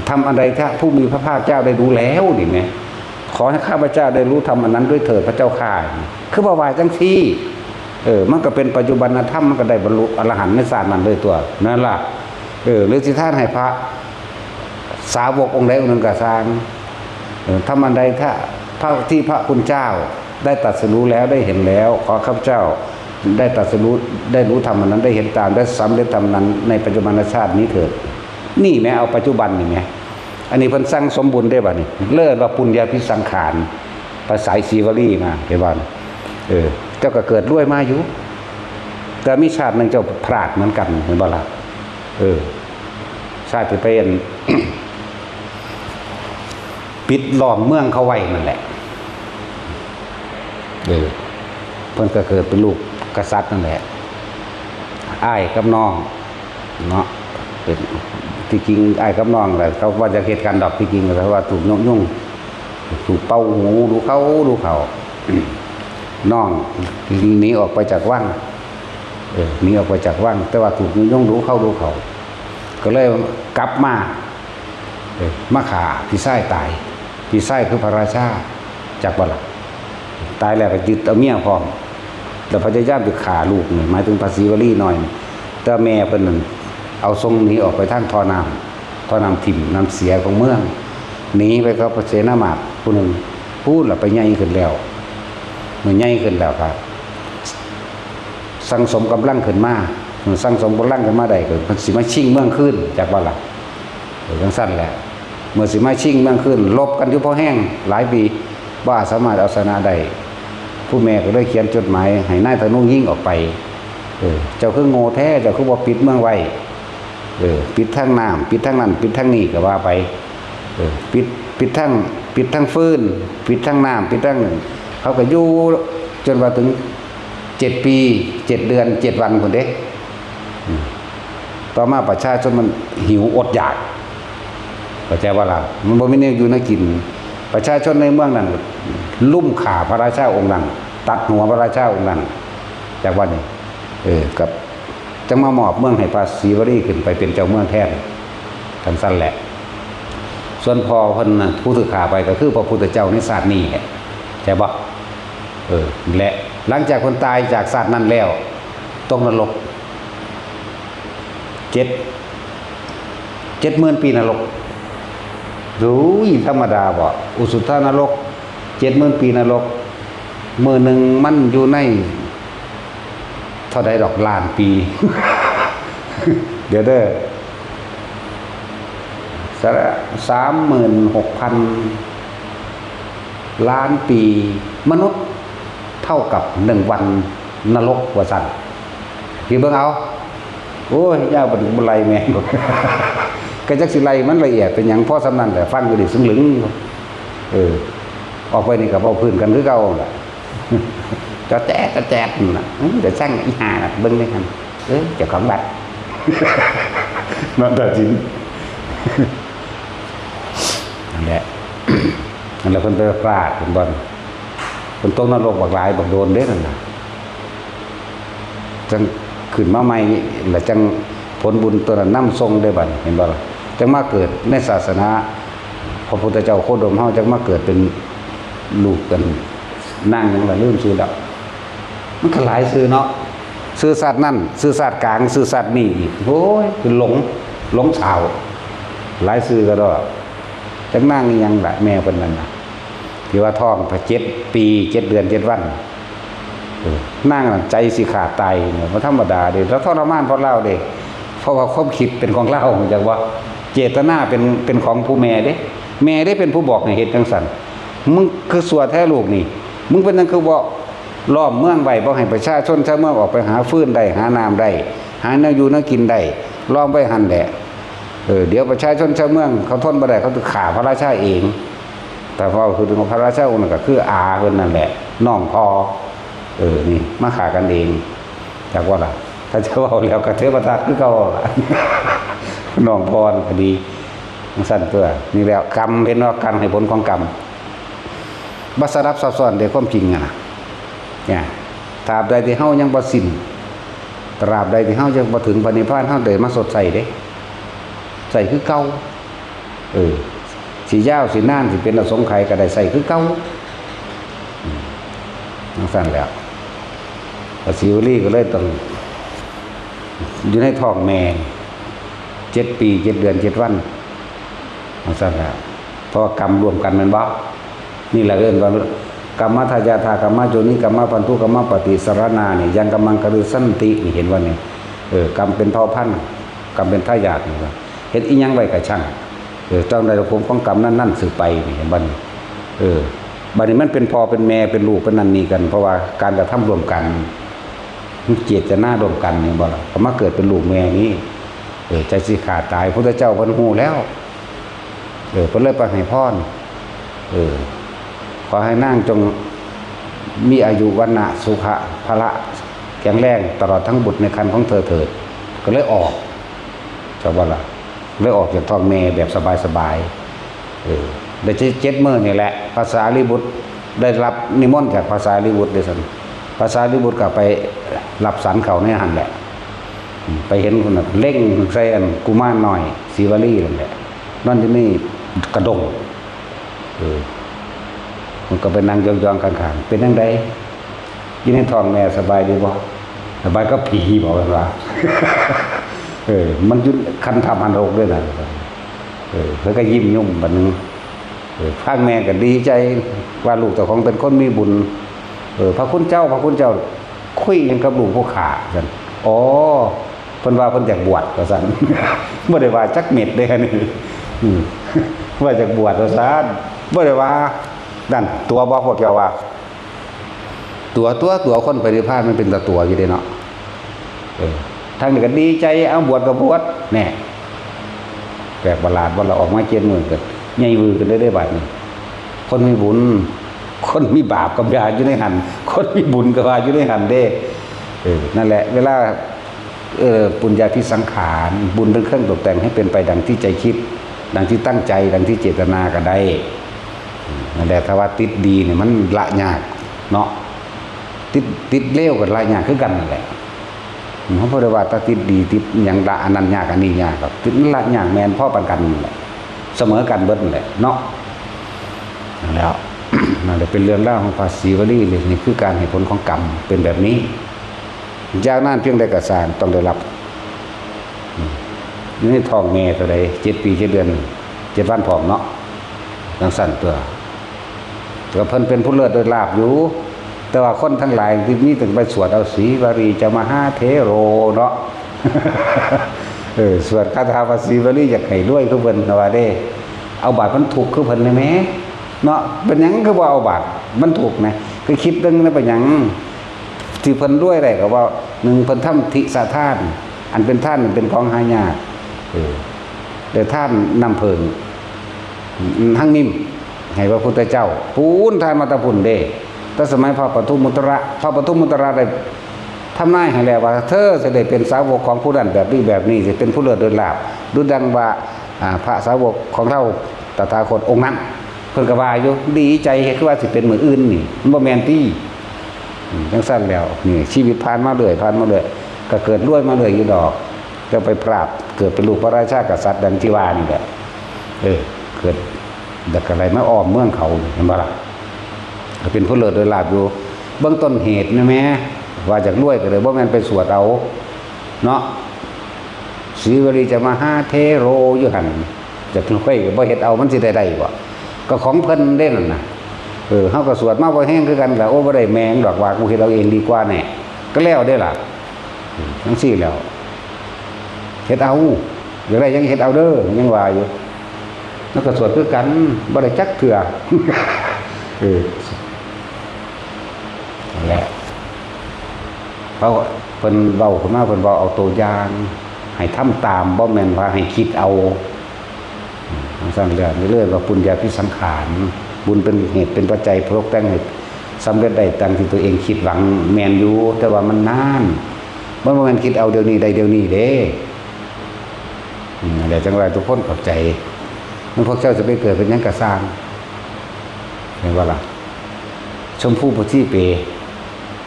ทำอันใดถ้าผู้มีพระภาคเจ้าได้รู้แล้วนี่แหม ขอให้ข้าพเจ้าได้รู้ธรรมอันนั้นด้วยเถิดพระเจ้าข้า คือว่าไหว้จังซี่ เออ มันก็เป็นปัจจุบันธรรม มันก็ได้บรรลุอรหันต์ในชาตินั้นเลยตัว นั่นล่ะ เออ หรือสิทานให้พระสาวกองค์ใดองค์หนึ่งก็ซ่าง เออ ทำอันใดถ้าพระที่พระคุณเจ้าได้ตรัสรู้แล้วได้เห็นแล้ว ขอข้าพเจ้าได้ตรัสรู้ ได้รู้ธรรมอันนั้น ได้เห็นตาม ได้สำเร็จธรรมนั้นในปัจจุบันชาตินี้เถิด นี่แหม เอาปัจจุบันนี่แหม อันนี้เพิ่นสั่งสมบุญได้บัดนี้ เลิศว่าปุญญาภิสังขาร ภาษาศรีวลีมา เห็นบ่ เออ เจ้าก็เกิดรวยมาอยู่ แต่มีชาติหนึ่งเจ้าพลาดเหมือนกัน เห็นบ่ล่ะ เออ ชาติที่ไปอัน ปิดล้อมเมืองเขาไว้นั่นแหละ เออ เพิ่นก็เกิดเป็นลูกกษัตริย์นั่นแหละ อ้ายกับน้องเนาะ เป็น ที่จริงอ้ายกับน้องแหละ เขาว่าจะเฮ็ดกันดอก ที่จริงเขาว่าถูกยุยง ถูกเป่าหูดูเขาดูเขา น้องหนีออกไปจากวัง เออ หนีออกไปจากวัง แต่ว่าถูกยุยงดูเขาดูเขา ก็เลยกลับมา เออ มาฆ่าพี่ชายตาย พี่ชายคือพระราชา จักบ่ล่ะ ตายแล้วก็ยึดเอาเมียพร้อม แล้วพยายามไปฆ่าลูกนี่ หมายถึงพระศรีวลีน้อยนี่ แต่แม่เพิ่นนั่นเอาส่งหนีออกไปทางท่อน้ำ ท่อน้ำทิ่มน้ำเสียของเมือง หนีไปกับพระเสนามาตย์ผู้หนึ่ง พู้นล่ะไปใหญ่ขึ้นแล้ว เมื่อใหญ่ขึ้นแล้วครับ สั่งสมกำลังขึ้นมา สั่งสมกำลังขึ้นมาได้ก็เพิ่นสิมาชิงเมืองคืน จักบ่ล่ะ เออ จั่งซั่นแหละ เมื่อสิมาชิงเมืองคืน รบกันอยู่พอแฮงหลายปี บ่สามารถเอาชนะได้ ผู้แม่ก็เลยเขียนจดหมายให้นายธนูยิงออกไป เออ เจ้าคือโง่แท้ เจ้าคือบ่ปิดเมืองไว้ เออ ปิดทางน้ำ ปิดทางนั้น ปิดทางนี้ก็ว่าไป เออ ปิด ปิดทาง ปิดทางฟืน ปิดทางน้ำ ปิดทาง เขาก็อยู่จนว่าถึงเจ็ดปี เจ็ดเดือน เจ็ดวันพุ้นเด้ อืม ต่อมาประชาชนมันหิวอดอยาก เข้าใจบ่ล่ะ มันบ่มีแนวอยู่แนวกิน ประชาชนในเมืองนั้นลุมฆ่าพระราชาองค์นั้น ตัดหัวพระราชาองค์นั้น จักว่านี่ เออ กับ จั่งมามอบเมืองให้พระศรีวลีขึ้นไปเป็นเจ้าเมืองแทน จั่งซั่นแหละ ส่วนพ่อเพิ่นน่ะผู้ถูกฆ่าไปก็คือพระพุทธเจ้าในชาตินี้แหละ ใช่บ่ เออ และหลังจากเพิ่นตายจากชาตินั้นแล้ว ตกนรก เจ็ด เจ็ดหมื่นปีนรก โอ้ย ธรรมดาบ่ อุสุทธานรก เจ็ดหมื่นปีนรก มื้อหนึ่งมันอยู่ใน เท่าใดดอกล้านปี เดี๋ยวเด้อ สะ สามหมื่นหกพันล้านปี มนุษย์เท่ากับหนึ่งวันนรก ว่าซั่น คิดเบิ่งเอา โอ้ย ยาวปานนี้บ่ไล่แม่น ก็จักสิไล่มันละเอียดเป็นหยัง พอส่ำนั้นแหละ ฟังอยู่นี่ซึ่งลึง เออ ออกไปนี่ก็เว้าพื้นกันคือเก่าล่ะ จอแจ๊ดจอแจ๊ดนั่นน่ะ อื้อ เดี๋ยวช่างอีห่าน่ะ เบิ่งเลยหั่น เออ เจ้าของบัตร นั่นตัดสิน นั่นแหละ นั่นแหละเพิ่นไปพลาด เพิ่นบ่อน เพิ่นตกนรกบักหลายบักโดนเด้นั่นน่ะ จั่งขึ้นมาใหม่ แล้วจั่งผลบุญตัวนั้นนำส่งได้บัดนี้ เห็นบ่ล่ะ จั่งมาเกิดในศาสนา พระพุทธเจ้าโคดมเฮา จั่งมาเกิดเป็นลูกกัน นางหยังล่ะ ลืมชื่อแล้ว มันก็หลายชื่อเนาะ ชื่อชาตินั่น ชื่อชาติกลาง ชื่อชาตินี้อีก โอ้ย คือหลง หลงสาว หลายชื่อก็ดอก จักนางอีหยังล่ะ แม่เพิ่นนั่นน่ะ ที่ว่าท้องเจ็ดปี เจ็ดเดือน เจ็ดวัน นางนั่นใจสิขาดตายเนี่ย บ่ธรรมดาเด้ แล้วทรมานเพราะลาวเด้ เพราะว่าความคิดเป็นของลาว ฮู้จักบ่ เจตนาเป็น เป็นของผู้แม่เด้ แม่เด้เป็นผู้บอกให้เฮ็ดจั่งซั้น มึงคือซั่วแท้ลูกนี่ มึงเป็นหยังคือบ่ล้อมเมืองไว้ บ่ให้ประชาชนชาวเมืองออกไปหาฟืนได้ หาน้ำได้ หาแนวอยู่แนวกินได้ ล้อมไว้หั่นแหละ เออ เดี๋ยวประชาชนชาวเมืองเขาทนบ่ได้ เขาสิฆ่าพระราชาเอง แต่เว้าคือถึงพระราชาองค์นั้นก็คืออาเพิ่นนั่นแหละ น้องพ่อ เออ นี่ มาฆ่ากันเอง จักว่าล่ะ ถ้าจะเว้าแล้วก็เทวทัตคือเก่าล่ะ น้องพ่อนั่นก็ดี จั่งซั้นตัว นี่แหละกรรม เห็นว่ากรรม เหตุผลของกรรม บ่สลับซับซ้อนเด้ ความจริงอะนะ เนี่ย ตราบใดที่เฮายังบ่สิ้น ตราบใดที่เฮายังบ่ถึงพระนิพพาน เฮาได้มาชดใช้เด้ ใช้คือเก่า เออ สิยาวสินาน สิเป็นอสงไขยก็ได้ใช้คือเก่า อืม จั่งซั้นแหล้ว พระศรีวลีก็เลยต้อง อยู่ในท้องแม่ เจ็ดปี เจ็ดเดือน เจ็ดวัน จั่งซั้นแหล้ว เพราะว่ากรรมร่วมกันแม่นบ่ นี่แหละเอิ้นว่ากรรมทายาทากรรมโยนิกรรมพันธุกรรมปฏิสรณานี่ ยังกรรมังคฤสันติ นี่เห็นบ่นี่ เออ กรรมเป็นเผ่าพันธุ์ กรรมเป็นทายาทนี่ว่า เฮ็ดอีหยังไว้ก็ช่าง เออ ต้องได้รับผลของกรรมนั้นๆ สืบไปนี่ เห็นบ่นี่ เออ บัดนี้มันเป็นพ่อเป็นแม่เป็นลูกเป็นนั่นนี่กัน เพราะว่าการกระทำร่วมกัน เจตนาร่วมกันนี่บ่ล่ะ ก็มาเกิดเป็นลูกแม่นี่ เออ ใจสิขาดตาย พุทธเจ้าเพิ่นฮู้แล้ว เออ เพิ่นเลยไปให้พร เออ ขอให้นางจงมีอายุ วรรณะ สุขะ พละ แข็งแรง ตลอดทั้งบุตรในครรภ์ของเธอเถิด ก็เลยออก จักว่าล่ะ เลยออกจากท้องแม่แบบสบายๆ เออ ได้เจ็ด เจ็ดมื้อนี่แหละ พระสารีบุตรได้รับนิมนต์จากพระสารีบุตรเด้ซั่น พระสารีบุตรก็ไปรับสันเข้าในหั่นแหละ อืม ไปเห็นพุ้นน่ะ เล็งใส่อันกุมารน้อย สีวลีนั่นแหละ นอนอยู่ในกระด้ง เออ มันก็ไปนั่งยองๆ ข้างๆ เป็นจั่งใด อยู่ในท้องแม่สบายดีบ่ สบายก็ผีบอกกันว่า เออ มันอยู่คันธพรรมหกด้วยนะ เออ เพิ่นก็ยิ้มยุ่มบัดนึง เออ ฟังแม่ก็ดีใจว่าลูกเจ้าของเป็นคนมีบุญ เออ พระคุณเจ้า พระคุณเจ้า คุยหยังกับลูกผู้ข้าซั่น อ๋อ เพิ่นว่าเพิ่นอยากบวชว่าซั่น บ่ได้ว่าจักเม็ดเด้ อันนี้ อืม ว่าอยากบวชว่าซั่น บ่ได้ว่า นั่น ตั๋วบ่ พวกเจ้าว่า ตั๋ว ตั๋ว ตั๋ว คนไปนิพพานมันเป็นตาตั๋วอยู่เด้เนาะ เออ ทางนี้ก็ดีใจ เอาบวชก็บวช แน่ แปลกประหลาด บ่ล่ะ ออกมาเจ็ดมื้อก็ใหญ่วือขึ้นได้เด้บัดนี้ คนมีบุญ คนมีบาปก็ว่าอยู่ในหั่น คนมีบุญก็ว่าอยู่ในหั่นเด้ เออ นั่นแหละ เวลา เออ ปุญญาภิสังขาร บุญเป็นเครื่องตกแต่งให้เป็นไปดังที่ใจคิด ดังที่ตั้งใจ ดังที่เจตนาก็ได้ อืม นั่นแหละ ถ้าว่าติดดีนี่มันละยากเนาะ ติด ติดเลวก็ละยากคือกันนั่นแหละ อืม เฮาบ่ได้ว่าถ้าติดดีติดหยังละอันนั้นยากอันนี้ยากครับ ติดมันละยากแม่นพอปานกันนั่นแหละ เสมอกันเบิดนั่นแหละเนาะ นั่นแหล้ว นั่นแหละเป็นเรื่องราวของพระศรีวลีเลย นี่คือการให้ผลของกรรมเป็นแบบนี้ ยาวนานเพียงใดก็ซ่างต้องได้รับ อืม อยู่ในท้องแม่เท่าใด เจ็ดปีเจ็ดเดือน เจ็ดวันพร้อมเนาะ จั่งซั้นตัว แต่เพิ่นเป็นผู้เลิศโดยลาภอยู่ แต่ว่าคนทั้งหลายที่มีแต่ไปสวดเอา สีวลีจะมหาเถโรเนาะ เออ สวดคาถาพระศรีวลีอยากให้รวยคือเพิ่น แต่ว่าเด้ เอาบาดมันทุกข์คือเพิ่นได้แหม เนาะ เป็นหยังคือบ่เอาบาดมันทุกข์นะ คือคิดเบิ่งนะ เป็นหยัง ที่เพิ่นรวยได้ก็ว่า หนึ่ง เพิ่นทำทิสทาน อันเป็นทานเป็นของหายาก เออ ได้ทานน้ำเพิ่ง ทั้งนิ่ม ให้พระพุทธเจ้า ปูนทานมาแตะพุ้นเด้ แต่สมัยพระปทุมมุตระ พระปทุมมุตระได้ทำนายให้แล้วว่า เธอจะได้เป็นสาวกของผู้นั้นแบบนี้แบบนี้ จะเป็นผู้เลิศโดยลาภ ดุจดังว่า อ่า พระสาวกของเราตถาคตองค์นั้น เพิ่นก็ว่าอยู่ ดีใจ คือว่าสิเป็นมื้ออื่นนี่ มันบ่แม่นติ อืม จั่งซั้นแล้ว นี่ชีวิตผ่านมาเรื่อย ผ่านมาเรื่อย ก็เกิดรวยมาเรื่อยอยู่ดอก แต่ไปพลาด เกิดเป็นลูกพระราชากษัตริย์ดังที่ว่านี่แหละ เออ เกิด แล้วก็ได้มาอ้อมเมืองเขา เห็นบ่ล่ะ ก็เป็นผู้เลิศโดยลาภอยู่ เบิ่งต้นเหตุนะแม่ ว่าอยากรวยก็เลย บ่แม่นไปสวดเอา เนาะ สีวลีจะมหาเถโรอยู่หั่น จะรวยก็บ่เฮ็ดเอา มันสิได้ได้บ่ ก็ของเพิ่นเด้นั่นน่ะ เออ เฮาก็สวดมาบ่แฮงคือกันล่ะ โอ้ บ่ได้แม่งดอกว่า กูเฮ็ดเอาเองดีกว่าแน่ ก็แล้วเด้ล่ะ จั่งซี้แหล้ว เฮ็ดเอา อยากได้หยังเฮ็ดเอาเด้อ ยังว่าอยู่ แล้วก็สวดคือกัน บ่ได้จักเทื่อ เออ นั่นแหละ เพราะเพิ่นเว้าขึ้นมา เพิ่นเว้าเอาตัวอย่าง ให้ทำตาม บ่แม่นว่าให้คิดเอา จั่งซั่นแล้ว นี่เลยว่าปุญญาภิสังขาร บุญเป็นเหตุเป็นปัจจัย ปรุงแต่งให้สำเร็จได้ดังที่ตัวเองคิดหวัง แม่นอยู่ แต่ว่ามันนาน มันบ่แม่นคิดเอาเดี๋ยวนี้ได้เดี๋ยวนี้เด้ อืม นั่นแหละ จั่งว่าทุกคนเข้าใจ มันพวกเจ้าจะไปเกิดเป็นหยังก็ซ่าง เห็นบ่ล่ะ ชมพูปะทีปเป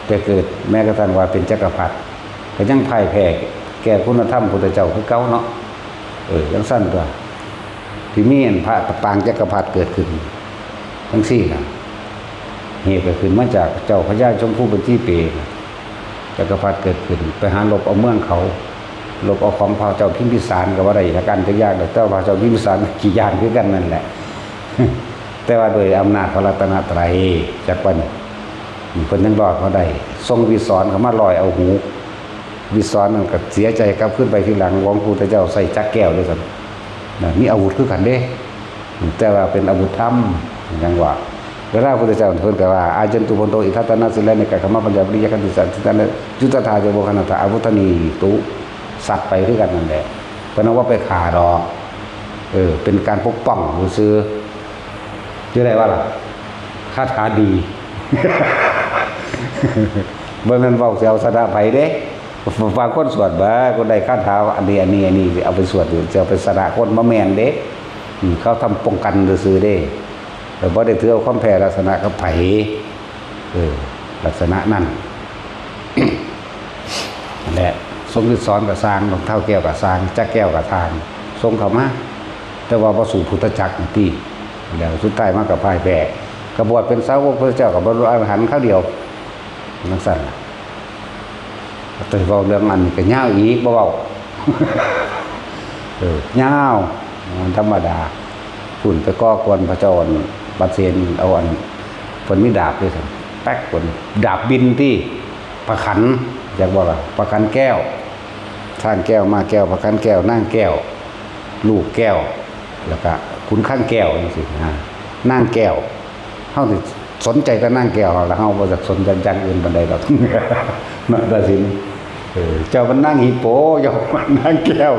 แต่เกิดแม้กระทั่งว่าเป็นจักรพรรดิ ก็ยังพ่ายแพ้แก่คุณธรรมพุทธเจ้าคือเก่าเนาะ เออ จั่งซั่นตั๊ว ที่มีอันพระปางจักรพรรดิเกิดขึ้น จั่งซี้น่ะ เหตุก็ขึ้นมาจากเจ้าพญาชมพูปะทีปเป จักรพรรดิเกิดขึ้น ไปหาลบเอาเมืองเขา ลบเอาของพระเจ้าพิมพิสารก็ว่าได้ จักอันจักอย่าง แต่ว่าพระเจ้าพิมพิสารขี้ย้านคือกันนั่นแหละ แต่ว่าโดยอำนาจพระรัตนตรัย จักว่านี่ เพิ่นยังรอดมาได้ ส่งวิสรเข้ามาลอยเอาหู วิสรนั่นก็เสียใจกลับคืนไปทีหลัง หลวงปู่เจ้าใส่จักแก้วด้วยกันนะ มีอาวุธคือกันเด้ แต่ว่าเป็นอาวุธธรรม ยังว่า เวลาพุทธเจ้าเพิ่นก็ว่า อายันตุพันโท อิทัตตนสิเลเนกะขมะปัญญาวิริยะขันติสันติตันยุตตาจโวคณัตถาอาวุธนีตุ สัตว์ไปคือกันนั่นแหละ เพิ่นเอาว่าไปฆ่าดอก เออ เป็นการปกป้องซื่อๆ อยู่ได้ว่าล่ะ คาถาดี บ่แม่นเว้าสิเอาชนะไผเด้ บางคนสวดบ่า คนได้คาถาอันนี้ อันนี้ อันนี้ เอาไปสวดอยู่ จะเอาไปชนะคน บ่แม่นเด้ อืม เขาทำป้องกันซื่อๆเด้ แต่บ่ได้ถือเอาความแพ้ลักษณะกับไผ เออ ลักษณะนั้น นั่นแหละ ส่งวิสรก็ซ่าง รองเท้าแก้วก็ซ่าง จักแก้วก็ซ่าง ส่งเข้ามา แต่ว่าบ่สู้พุทธจักรนี่ติ แล้วสุดท้ายมาก็พ่ายแพ้ ก็บวชเป็นสาวกพระเจ้า ก็บรรลุอรหันต์คราวเดียว จั่งซั่นล่ะ แต่เว้าเรื่องอันนี้ก็ยาวอีก บ่เว้า เออ ยาว มันธรรมดา พุ้นไปก่อกวนพระเจ้าอันบัดเซน เอาอัน เพิ่นมีดาบด้วยซั่น แป๊ก เพิ่น ดาบบินติ พระขัน จักบ่ล่ะ พระขันแก้ว ช้างแก้ว ม้าแก้ว พระขันแก้ว นางแก้ว ลูกแก้ว แล้วก็ขุนข้างแก้วจั่งซี้นะ นางแก้ว เฮาสิสนใจแต่นางแก้ว แล้วเฮาบ่อยากสนใจอย่างอื่นปานใดดอก เนาะ ตัดสิน เออ เจ้ามันนางฮิปโป เจ้ามันนางแก้ว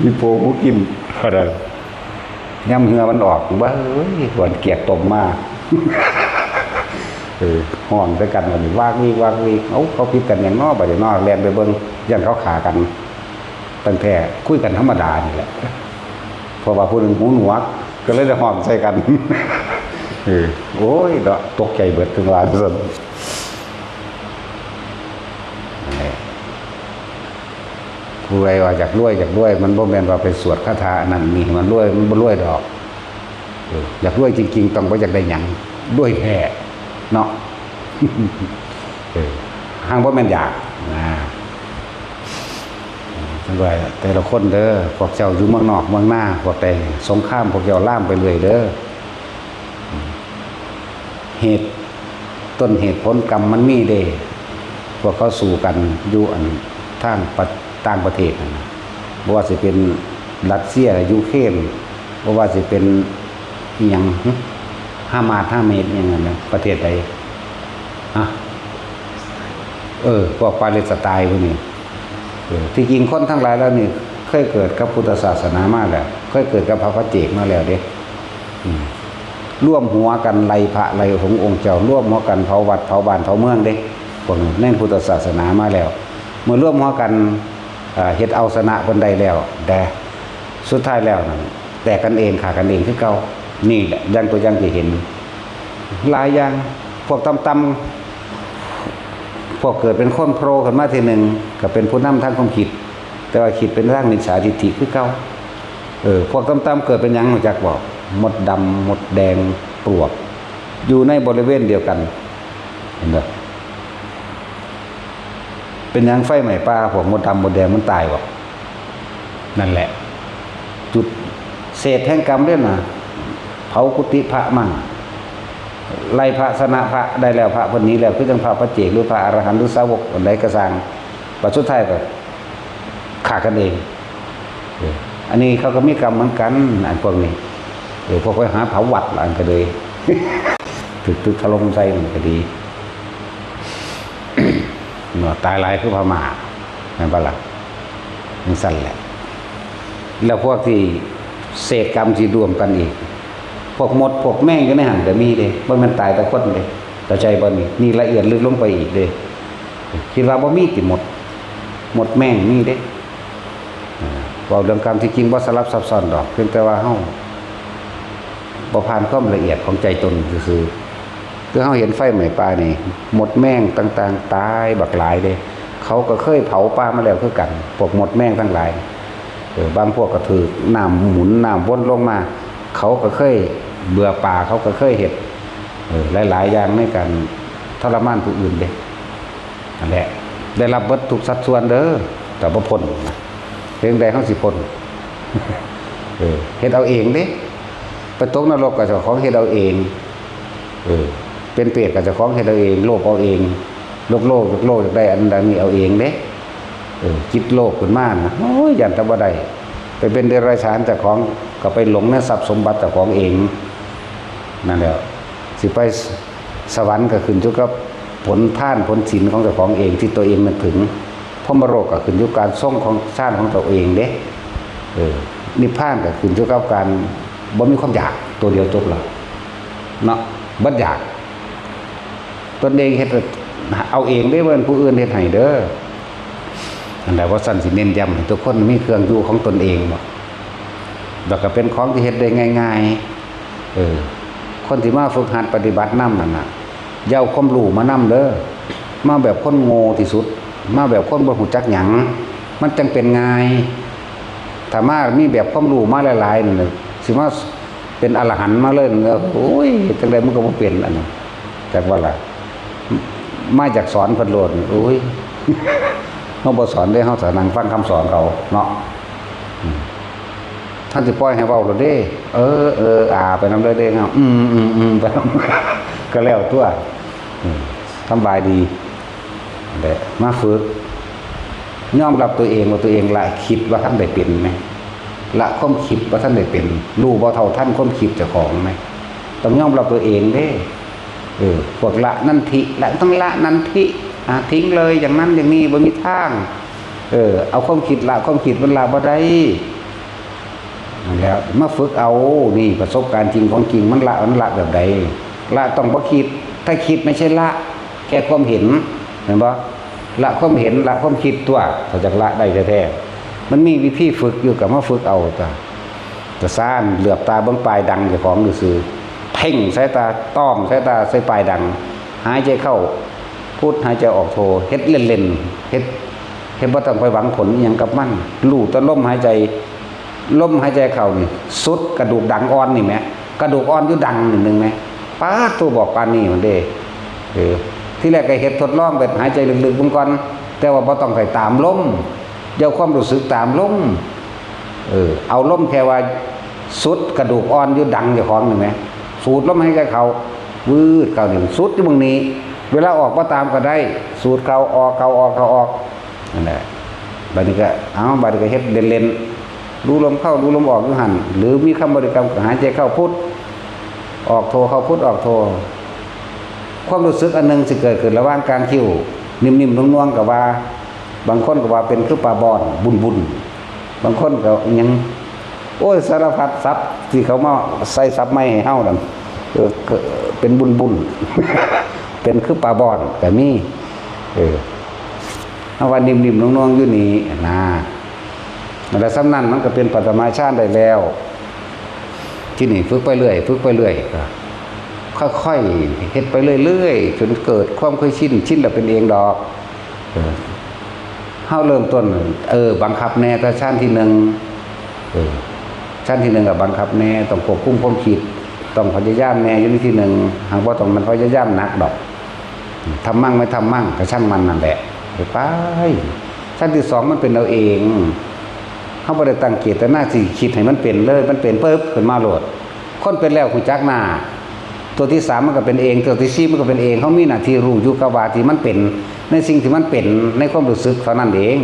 ฮิปโปผู้กิน ย่ำเหือมันออก เบ้ย หวนเกียกต้มมา เออ ฮ้องใส่กันบัดนี้ วากวีก วากวีก เอ้า เขาผิดกันหยังน้อ บัดนี้น้อ แล่นไปเบิ่ง ย่านเขาฆ่ากัน ตั้งแต่คุยกันธรรมดานี่แหละ เพราะว่าผู้หนึ่งหูหนวก ก็เลยได้ฮ้องใส่กัน เออ โอ้ย เนาะ ตกใจเบิด ถึงว่าซั่น นั่นแหละ ผู้ใดว่าอยากรวย อยากรวย มันบ่แม่นว่าไปสวดคาถาอันนั้นนี่ มันรวย มันบ่รวยดอก เออ อยากรวยจริงๆ ต้องบ่อยากได้หยัง รวยแท้ เนาะ เออ ห่างบ่แม่นอยาก นะ จั่งว่าแต่ละคนเด้อ พวกเจ้าอยู่เมืองนอกเมืองนา พวกใดสงคราม พวกเจ้าลามไปเรื่อยเด้อ เหตุ ต้นเหตุผลกรรมมันมีเด้ พวกเขาสู้กันอยู่อันทางปะ ต่างประเทศนั่นน่ะ บ่ว่าสิเป็นรัสเซีย ยูเครน บ่ว่าสิเป็นอิหยัง หึ ฮามาส ฮาเมส อิหยังนั่นน่ะ ประเทศใด ฮะ เออ พวกปาเลสไตน์พวกนี้ เออ ที่จริงคนทั้งหลายเหล่านี้เคยเกิดกับพุทธศาสนามาแล้ว เคยเกิดกับพระปัจเจกมาแล้วเด้ อืม ร่วมหัวกันไล่พระไล่สงฆ์องค์เจ้า ร่วมหัวกันเผาวัดเผาบ้านเผาเมืองเด้ พวกนี้ในพุทธศาสนามาแล้ว เมื่อร่วมหัวกัน เอ่อ เฮ็ดเอาชนะเพิ่นได้แล้ว แต่สุดท้ายแล้วนั่น แตกกันเอง ฆ่ากันเองคือเก่า นี่แหละ อย่างตัวอย่างที่เห็น หลายอย่าง พวกต่ำๆ พวกเกิดเป็นคนโผล่ขึ้นมาทีหนึ่ง ก็เป็นผู้นำทางความคิด แต่ว่าคิดเป็นทางมิจฉาทิฏฐิคือเก่า เออ พวกต่ำๆ เกิดเป็นหยังรู้จักบ่ มดดำ มดแดง ปลวก อยู่ในบริเวณเดียวกัน เห็นบ่ เป็นหยังไฟไหม้ป่า พวกมดดำมดแดงมันตายบ่ นั่นแหละ จุดเศษแห่งกรรมเด้อนะ เผากุฏิพระมั่ง ไล่พระ ชนะพระได้แล้ว พระเพิ่นหนีแล้ว คือจั่งพระปัจเจกหรือพระอรหันต์หรือสาวกอันใดก็ซ่าง บัดสุดท้ายก็ฆ่ากันเอง เออ อันนี้เขาก็มีกรรมเหมือนกัน อันพวกนี้ เออ พวกไปหาเผาวัดล่ะ อันก็เลย ถูกตึกถล่มใส่มันก็ดี เนาะ ตายหลายคือพม่า แม่นบ่ล่ะ? จั่งซั้นแหละ แล้วพวกที่เสพกรรมที่ร่วมกันอีก พวกมดพวกแมงอยู่ในหั่นก็มีเด้ บ่แม่นตายแต่คนเด้ เข้าใจบ่นี่? นี่ละเอียดลึกลงไปอีกเด้ คิดว่าบ่มีติมด มดแมงมีเด้ อ่า เว้าเรื่องกรรมที่จริงบ่สลับซับซ้อนดอก เพียงแต่ว่าเฮาบ่ผ่านความละเอียดของใจตนซื่อๆ คือเฮาเห็นไฟไหม้ป่านี่ มดแมงต่างๆ ตายบักหลายเด้ เขาก็เคยเผาป่ามาแล้วคือกัน พวกมดแมงทั้งหลาย เออ บางพวกก็ถืกน้ำหมุนน้ำวนลงมา เขาก็เคยเบื่อป่า เขาก็เคยเฮ็ด เออ หลายๆ อย่างในการทรมานผู้อื่นเด้ นั่นแหละ ได้รับเบิดทุกสัดส่วนเด้อ แต่บ่พ้นนะ เพียงใดเฮาสิพ้น เออ เฮ็ดเอาเองเด้ ไปตกนรกก็เจ้าของเฮ็ดเอาเอง เออ เป็นเปรตก็เจ้าของเฮ็ดเอาเอง โลภเอาเอง โลภ โลภ โลภ อยากได้อันนั้นนี่เอาเองเด้ เออ จิตโลภขึ้นมานะ โอ้ย ย้านแต่บ่ได้ ไปเป็นเดรัจฉานเจ้าของก็ไปหลงในทรัพย์สมบัติเจ้าของเอง นั่นแหละ สิไปสวรรค์ก็ขึ้นอยู่กับผลทานผลศีลของเจ้าของเองที่ตัวเองนึกถึง พรหมโลกก็ขึ้นอยู่การทรงของฌานของตัวเองเด้ เออ นิพพานก็ขึ้นอยู่กับการบ่มีความอยาก ตัวเดียวจบแล้ว เนาะ บ่อยาก ตนเองเฮ็ดเอาเองเด้ บ่แม่นผู้อื่นเฮ็ดให้เด้อ อันใดว่าซั่นสิเน้นย้ำให้ทุกคนมีเครื่องอยู่ของตนเองบ่ แล้วก็เป็นของที่เฮ็ดได้ง่ายๆ เออ คนที่มาฝึกหัดปฏิบัตินำนั่นน่ะ อย่าเอาความรู้มานำเด้อ มาแบบคนโง่ที่สุด มาแบบคนบ่รู้จักหยัง มันจั่งเป็นง่าย ถ้ามามีแบบความรู้มาหลายๆ นั่นน่ะ สิมาเป็นอรหันต์มาเลยนั่นน่ะ โอ้ย จั่งใดมันก็บ่เป็นอันนั้น จักว่าล่ะ มาจากสอนเพิ่นโลด โอ้ย เฮาบ่สอนเด้ เฮาสินั่งฟังคำสอนเขาเนาะ อืม ท่านสิปล่อยให้เว้าโลดเด้ เออ เออ อ่า ไปนำเลยเด้เนาะ อืม อืม อืม ไปนำ ก็แล้วตัว อืม สำบายดี นั่นแหละ มาฝึก ยอมรับตัวเองว่าตัวเองละคิดว่าทันได้เป็นไหม ละความคิดว่าทันได้เป็น รู้บ่เท่าทันความคิดเจ้าของไหม ต้องยอมรับตัวเองเด้ เออ พวกละนันทิ ละ ต้องละนันทิ อ่า ทิ้งเลย อย่างนั้นอย่างนี้ บ่มีทาง เออ เอาความคิดละความคิด มันละบ่ได้ นั่นแหละ มาฝึกเอา นี่ประสบการณ์จริงของจริง มันละ มันละแบบใด ละต้องบ่คิด ถ้าคิดไม่ใช่ละ แค่ความเห็น เห็นบ่ ละความเห็น ละความคิดตัว ถ้าจักละได้แท้ๆ มันมีวิธีฝึกอยู่ ก็มาฝึกเอาจ้ะ ตาซ่านเหลือบตาเบิ่งปลายดังเจ้าของซื่อๆ เพ่งสายตา ต้อมสายตาใส่ปลายดัง หายใจเข้าพุท หายใจออกโท เฮ็ดเล่นๆ เฮ็ด เฮ็ดบ่ต้องไปหวังผลอิหยังกับมัน รู้แต่ลมหายใจ ลมหายใจเข้านี่ สุดกระดูกดังอ่อนนี่แหม กระดูกอ่อนอยู่ดังนิดนึงแหม ป๊าด ตัวบอกปานนี้มันเด้ เออ ที่แรกก็เฮ็ดทดลองแบบหายใจลึกๆเบิ่งก่อน แต่ว่าบ่ต้องไปตามลม อย่าเอาความรู้สึกตามลม เออ เอาลมแค่ว่าสุดกระดูกอ่อนอยู่ดังเจ้าของนี่แหม สูดลมหายใจเข้า วืดเข้านี่ สุดอยู่หม่องนี้ เวลาออกบ่ตามก็ได้ สูดเข้าออก เข้าออก เข้าออก นั่นแหละ บัดนี้ก็ เอา บัดนี้ก็เฮ็ดเล่นๆ รู้ลมเข้า รู้ลมออกอยู่หั่น หรือมีคำบริกรรมก็หายใจเข้าพุท ออกโท เข้าพุท ออกโท ความรู้สึกอันหนึ่งสิเกิดขึ้นระหว่างกลางคิ้ว นิ่มๆ นวลๆ ก็ว่า บางคนก็ว่าเป็นคือปลาบอน บุนๆ บางคนก็อิหยัง โอ้ย สารพัดศัพท์ที่เขามาใส่ศัพท์ใหม่ให้เฮานั่น เออ ก็เป็นบุนๆ เป็นคือปลาบอนก็มี เออ เฮาว่านิ่มๆ นวลๆ อยู่นี่นะ แล้วส่ำนั้นมันก็เป็นปฐมฌานได้แล้ว ที่นี่ฝึกไปเรื่อย ฝึกไปเรื่อย ก็ค่อยๆ เฮ็ดไปเรื่อยๆ จนเกิดความเคยชิน ชินแล้วเป็นเองดอก เออ เฮาเริ่มต้น เออ บังคับแน่ แต่ฌานที่หนึ่ง เออ ฌานที่หนึ่งก็บังคับแน่ ต้องควบคุมความคิด ต้องพยายามแน่ อยู่ในที่หนึ่ง หากบ่ต้องมันพยายามหนักดอก ทำมั่งไม่ทำมั่ง ก็ช่างมันนั่นแหละ ไปไป ฌานที่สองมันเป็นเอาเอง เฮาบ่ได้ตั้งเจตนาสิคิดให้มันเป็นเลย มันเป็นปึ๊บขึ้นมาโลด คนเป็นแล้วฮู้จักหน้า ตัวที่สามมันก็เป็นเอง ตัวที่สี่มันก็เป็นเอง เขามีหน้าที่รู้อยู่กับว่าที่มันเป็น ในสิ่งที่มันเป็น ในความรู้สึกเท่านั้นเอง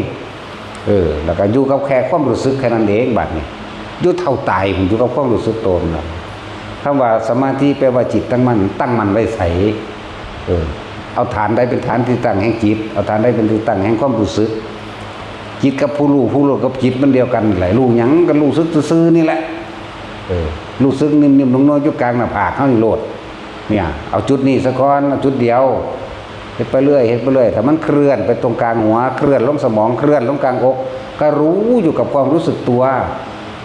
เออ แล้วก็อยู่กับแค่ความรู้สึกแค่นั้นเอง บัดนี้ อยู่เท่าตายผมอยู่กับความรู้สึกตัวนั่นล่ะ คำว่าสมาธิแปลว่าจิตตั้งมั่น ตั้งมั่นไว้ใส เออ เอาฐานใดเป็นฐานที่ตั้งแห่งจิต เอาฐานใดเป็นที่ตั้งแห่งความรู้สึก จิตกับผู้รู้ ผู้รู้กับจิตมันเดียวกันแหละ รู้หยังก็รู้สึกซื่อๆนี่แหละ เออ รู้สึกนิ่มๆนวลๆอยู่กลางหน้าผากเฮานี่โลด เนี่ย เอาจุดนี้ซะก่อน เอาจุดเดียว เฮ็ดไปเรื่อย เฮ็ดไปเรื่อย ถ้ามันเคลื่อนไปตรงกลางหัว เคลื่อนลงสมอง เคลื่อนลงกลางอก ก็รู้อยู่กับความรู้สึกตัว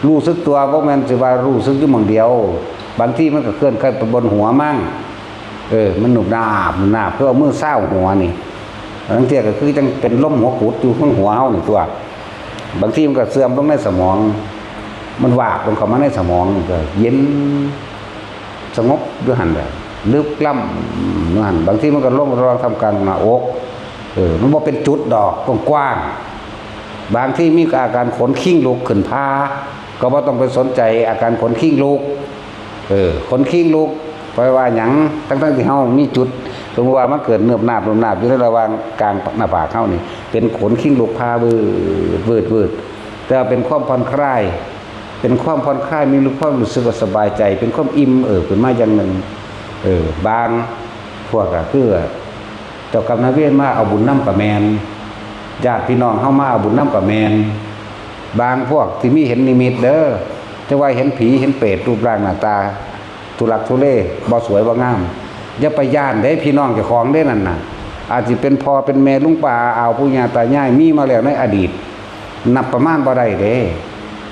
รู้สึกตัว บ่แม่นสิว่ารู้สึกอยู่หม่องเดียว บางทีมันก็เคลื่อนไปบนหัวมั่ง เออ มันหนุบหนาบหนุบหนาบ คือเอามือซาวหัวนี่ บางเทื่อก็คือจั่งเป็นลมหัวกุดอยู่ข้างหัวเฮานี่ตัว บางทีมันก็เสื่อมลงในสมอง มันวาบลงเข้ามาในสมอง ก็เย็น สงบอยู่หั่นแหละ ลึกล้ำอยู่หั่น บางทีมันก็ลงระหว่างท่ามกลางหน้าอก เออ มันบ่เป็นจุดดอก กว้างๆ บางทีมีอาการขนคิงลุกขึ้นพา ก็บ่ต้องไปสนใจอาการขนคิงลุก เออ ขนคิงลุก ไปว่าหยัง ทั้งๆที่เฮามีจุด สมมุติว่ามันเกิดเนิบนาบเนิบนาบอยู่ในระหว่างกลางหน้าผากเฮานี่ เป็นขนคิงลุกพา วืด วืด วืด แต่ว่าเป็นความผ่อนคลาย เป็นความผ่อนคลาย มีความรู้สึกว่าสบายใจ เป็นความอิ่มเอิบขึ้นมาอย่างหนึ่ง เออ บางพวกก็คือ เจ้ากรรมนายเวรมาเอาบุญนำก็แม่น ญาติพี่น้องเฮามาเอาบุญนำก็แม่น บางพวกที่มีเห็นนิมิตเด้อ แต่ว่าเห็นผีเห็นเปรตรูปร่างหน้าตา ทุลักทุเล บ่สวยบ่งาม อย่าไปย้านเด้ พี่น้องเจ้าของเด้นั่นน่ะ อาจสิเป็นพ่อเป็นแม่ลุงป้าอาอาวปู่ย่าตายาย มีมาแล้วในอดีต นับประมาณบ่ได้เด้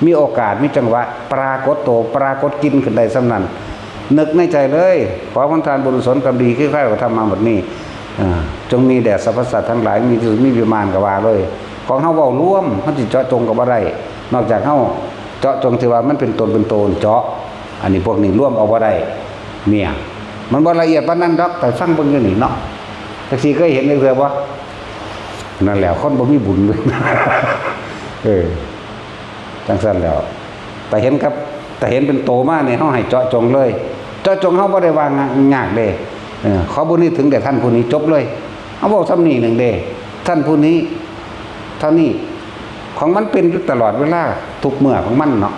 มีโอกาสมีจังหวะ ปรากฏโต ปรากฏกลิ่นขึ้นได้ส่ำนั้น นึกในใจเลย ขอผลทานบุญกุศลกรรมดี คือข้าพเจ้ากระทำมาหมดนี้ อ่า จงมีแด่สรรพสัตว์ทั้งหลาย มีที่สุดมีวิมานก็ว่าเลย ของเฮาเว้ารวม เฮาสิเจาะจงก็บ่ได้ นอกจากเฮาเจาะจงที่ว่ามันเป็นตนเป็นโตนเจาะ อันนี้พวกนี้รวมเอาบ่ได้ เนี่ย มันบ่ละเอียดปานนั้นดอก แต่ฟังเบิ่งอยู่นี่เนาะ จักสิเคยเห็นจักเทื่อบ่ นั่นแหละ คนบ่มีบุญ เออ จังซั่นแล้ว แต่เห็นกับ แต่เห็นเป็นโตมาเนี่ย เฮาให้เจาะจงเลย เจาะจงเฮาบ่ได้ว่ายากเด้ เออ ขอบุญนี้ถึงแด่ท่านผู้นี้ จบเลย เฮาเว้าส่ำนี้หนึ่งเด้ ท่านผู้นี้ เท่านี้ ของมันเป็นอยู่ตลอดเวลา ทุกเมื่อของมันเนาะ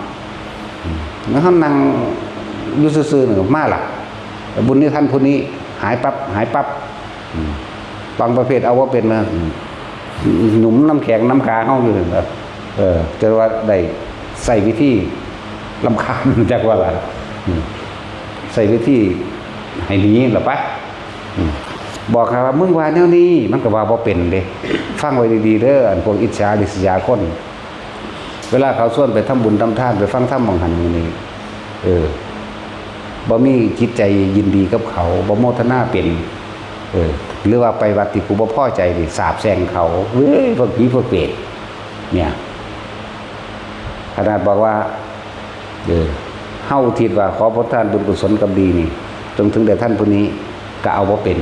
อืม แล้วเฮานั่งอยู่ซื่อๆนี่ มาละ บุญนี้ท่านผู้นี้ หายปั๊บ หายปั๊บ อืม บางประเภทเอาบ่เป็นนะ อืม หนุ่มน้ำแข็งน้ำขาเฮาอยู่นั่นล่ะ เออ จนว่าได้ใช้วิธีรำคาญ จักว่าล่ะ อืม ใช้วิธีให้หนีล่ะไป อืม บอกให้ว่า มึงว่าแนวนี้ มันก็ว่าบ่เป็นเด้ ฟังไว้ดีๆเด้อ อันพวกอิจฉาริษยาคน เวลาเขาชวนไปทำบุญทำทาน ไปฟังธรรมหม่องหั้นหม่องนี้ เออ บ่มีจิตใจยินดีกับเขา บ่โมทนาเป็น เออ หรือว่าไปวัดที่กูบ่พอใจนี่ สาปแช่งเขา เฮ้ย พวกผีพวกเปรต เนี่ย ขนาดบอกว่า เออ เฮาอุทิศว่าขอผลทานบุญกุศลกรรมดีนี่ จงถึงแด่ท่านผู้นี้ ก็เอาบ่เป็น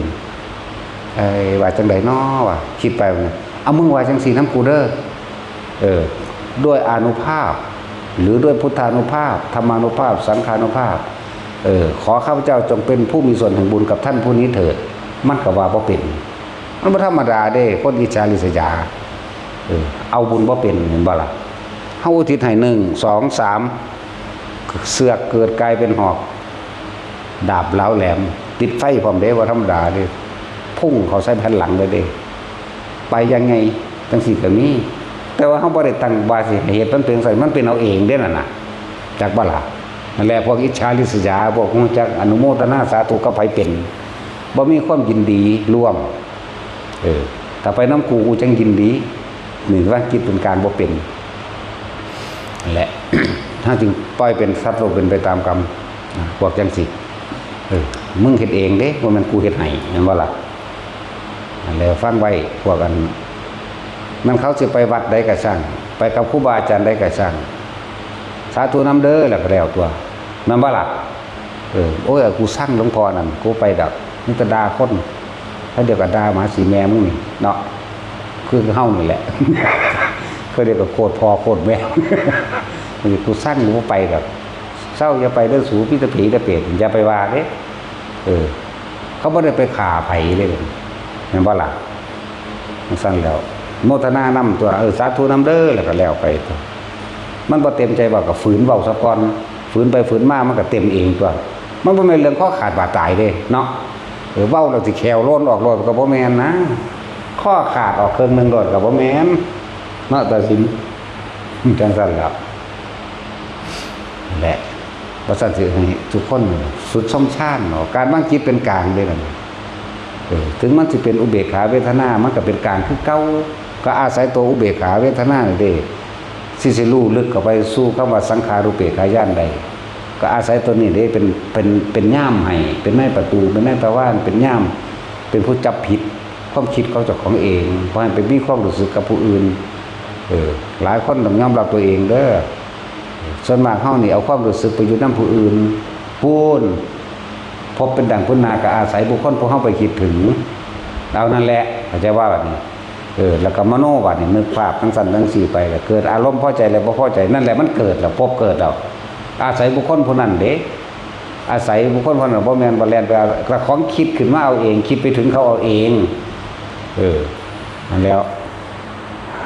เอ้ย ว่าจั่งใดน้อวะ คิดไปว่า เอา มึงว่าจั่งซี้นำกูเด้อ เออ ด้วยอานุภาพ หรือด้วยพุทธานุภาพ ธรรมานุภาพ สังฆานุภาพ เออ ขอข้าพเจ้าจงเป็นผู้มีส่วนแห่งบุญกับท่านผู้นี้เถิด มันก็ว่าบ่เป็น มันบ่ธรรมดาเด้ คนอิจฉาริษยา เออ เอาบุญบ่เป็น เห็นบ่ล่ะ เฮาอุทิศให้ หนึ่ง สอง สาม เสือกเกิดกลายเป็นหอก ดาบเหลาแหลม ติดไฟพร้อมเด้ บ่ธรรมดาเด้ พุ่งเข้าใส่แผ่นหลังเลยเด้ ไปยังไง จั่งซี้ก็มี แต่ว่าเฮาบ่ได้ตั้งว่าสิให้เหตุมันเป็นจั่งซั้น มันเป็นเอาเองเด้นั่นน่ะ จักบ่ล่ะ นั่นแหละ พวกอิจฉาริษยา พวกบ่รู้จักอนุโมทนาสาธุกับไผเป็น บ่มีความยินดีร่วม เออ ถ้าไปนำกู กูจั่งยินดี นี่ว่าจิตเป็นกลางบ่เป็น นั่นแหละ เฮาจึงปล่อยเป็นสัตว์โลกเป็นไปตามกรรม นะ พวกจั่งซี้ เออ มึงเฮ็ดเองเด้ บ่แม่นกูเฮ็ดให้ แม่นบ่ล่ะ นั่นแหละ ฟังไว้ พวกอัน นั่นเขาสิไปวัดใดก็ช่าง ไปกับครูบาอาจารย์ใดก็ช่าง สาธุนำเด้อ แล้วก็แล้วตัว แม่นบ่ล่ะ เออ โอ้ย กูซังหลวงพ่อนั่น กูไปดอก มีแต่ด่าคน ถ้าเดียวก็ด่าหมาสีแม่มึงนี่เนาะ คือเฮานี่แหละ เขาเรียกว่าโคตรพ่อโคตรแม่ กูซัง กูบ่ไปดอก เซา อย่าไปเด้อสู มีแต่ผีแต่เปรต อย่าไปว่าเด้ เออ เขาบ่ได้ไปฆ่าไผเด้ แม่นบ่ล่ะ? จั่งซั้นแล้ว โมทนานำตั๊ว เออ สาธุนำเด้อ แล้วก็แล้วไปตั๊ว มันบ่เต็มใจเว้าก็ฝืนเว้าซะก่อน ฝืนไปฝืนมามันก็เต็มเองตั๊ว มันบ่แม่นเรื่องคอขาดบาดตายเด้เนาะ เออ เว้าแล้วสิแข้วโลนออกโลดก็บ่แม่นนะ คอขาดออกเครื่องหนึ่งโลดก็บ่แม่น เนาะ ตัดสิน จั่งซั้นแล้ว และ ว่าซั่นสิให้ทุกคนสุดซอมชานเนาะ การวางจิตเป็นกลางเด้นั่น เออ ถึงมันสิเป็นอุเบกขาเวทนา มันก็เป็นกลางคือเก่า ก็อาศัยตัวอุเบกขาเวทนานี่เด้ สิ สิรู้ลึกเข้าไปสู่คำว่าสังขารูปเปกขาญาณได้ ก็อาศัยตัวนี้เด้ เป็น เป็น เป็นย่ามให้ เป็นนายประตู เป็นนายตะวาน เป็นย่าม เป็นผู้จับผิดความคิดของเจ้าของเอง บ่ให้ไปมีความรู้สึกกับผู้อื่น เออ หลายคนต้องยอมรับตัวเองเด้อ ส่วนมากเฮานี่เอาความรู้สึกไปอยู่นำผู้อื่น ปู้น พบเป็นดั่งพุ้นนาก็อาศัยบุคคลผู้เฮาไปคิดถึง เอานั่นแหละ เข้าใจว่าบัดนี้ เออ แล้วก็มโนบัดนี้ นึกภาพจั่งซั้นจั่งซี้ไป แล้วเกิดอารมณ์พอใจและบ่พอใจ นั่นแหละมันเกิดแล้ว พบเกิดแล้ว อาศัยบุคคลผู้นั้นเด้ อาศัยบุคคลผู้นั้น บ่แม่นว่าแล่นไปเอา เจ้าของคิดขึ้นมาเอาเอง คิดไปถึงเขาเอาเอง เออ นั่นแล้ว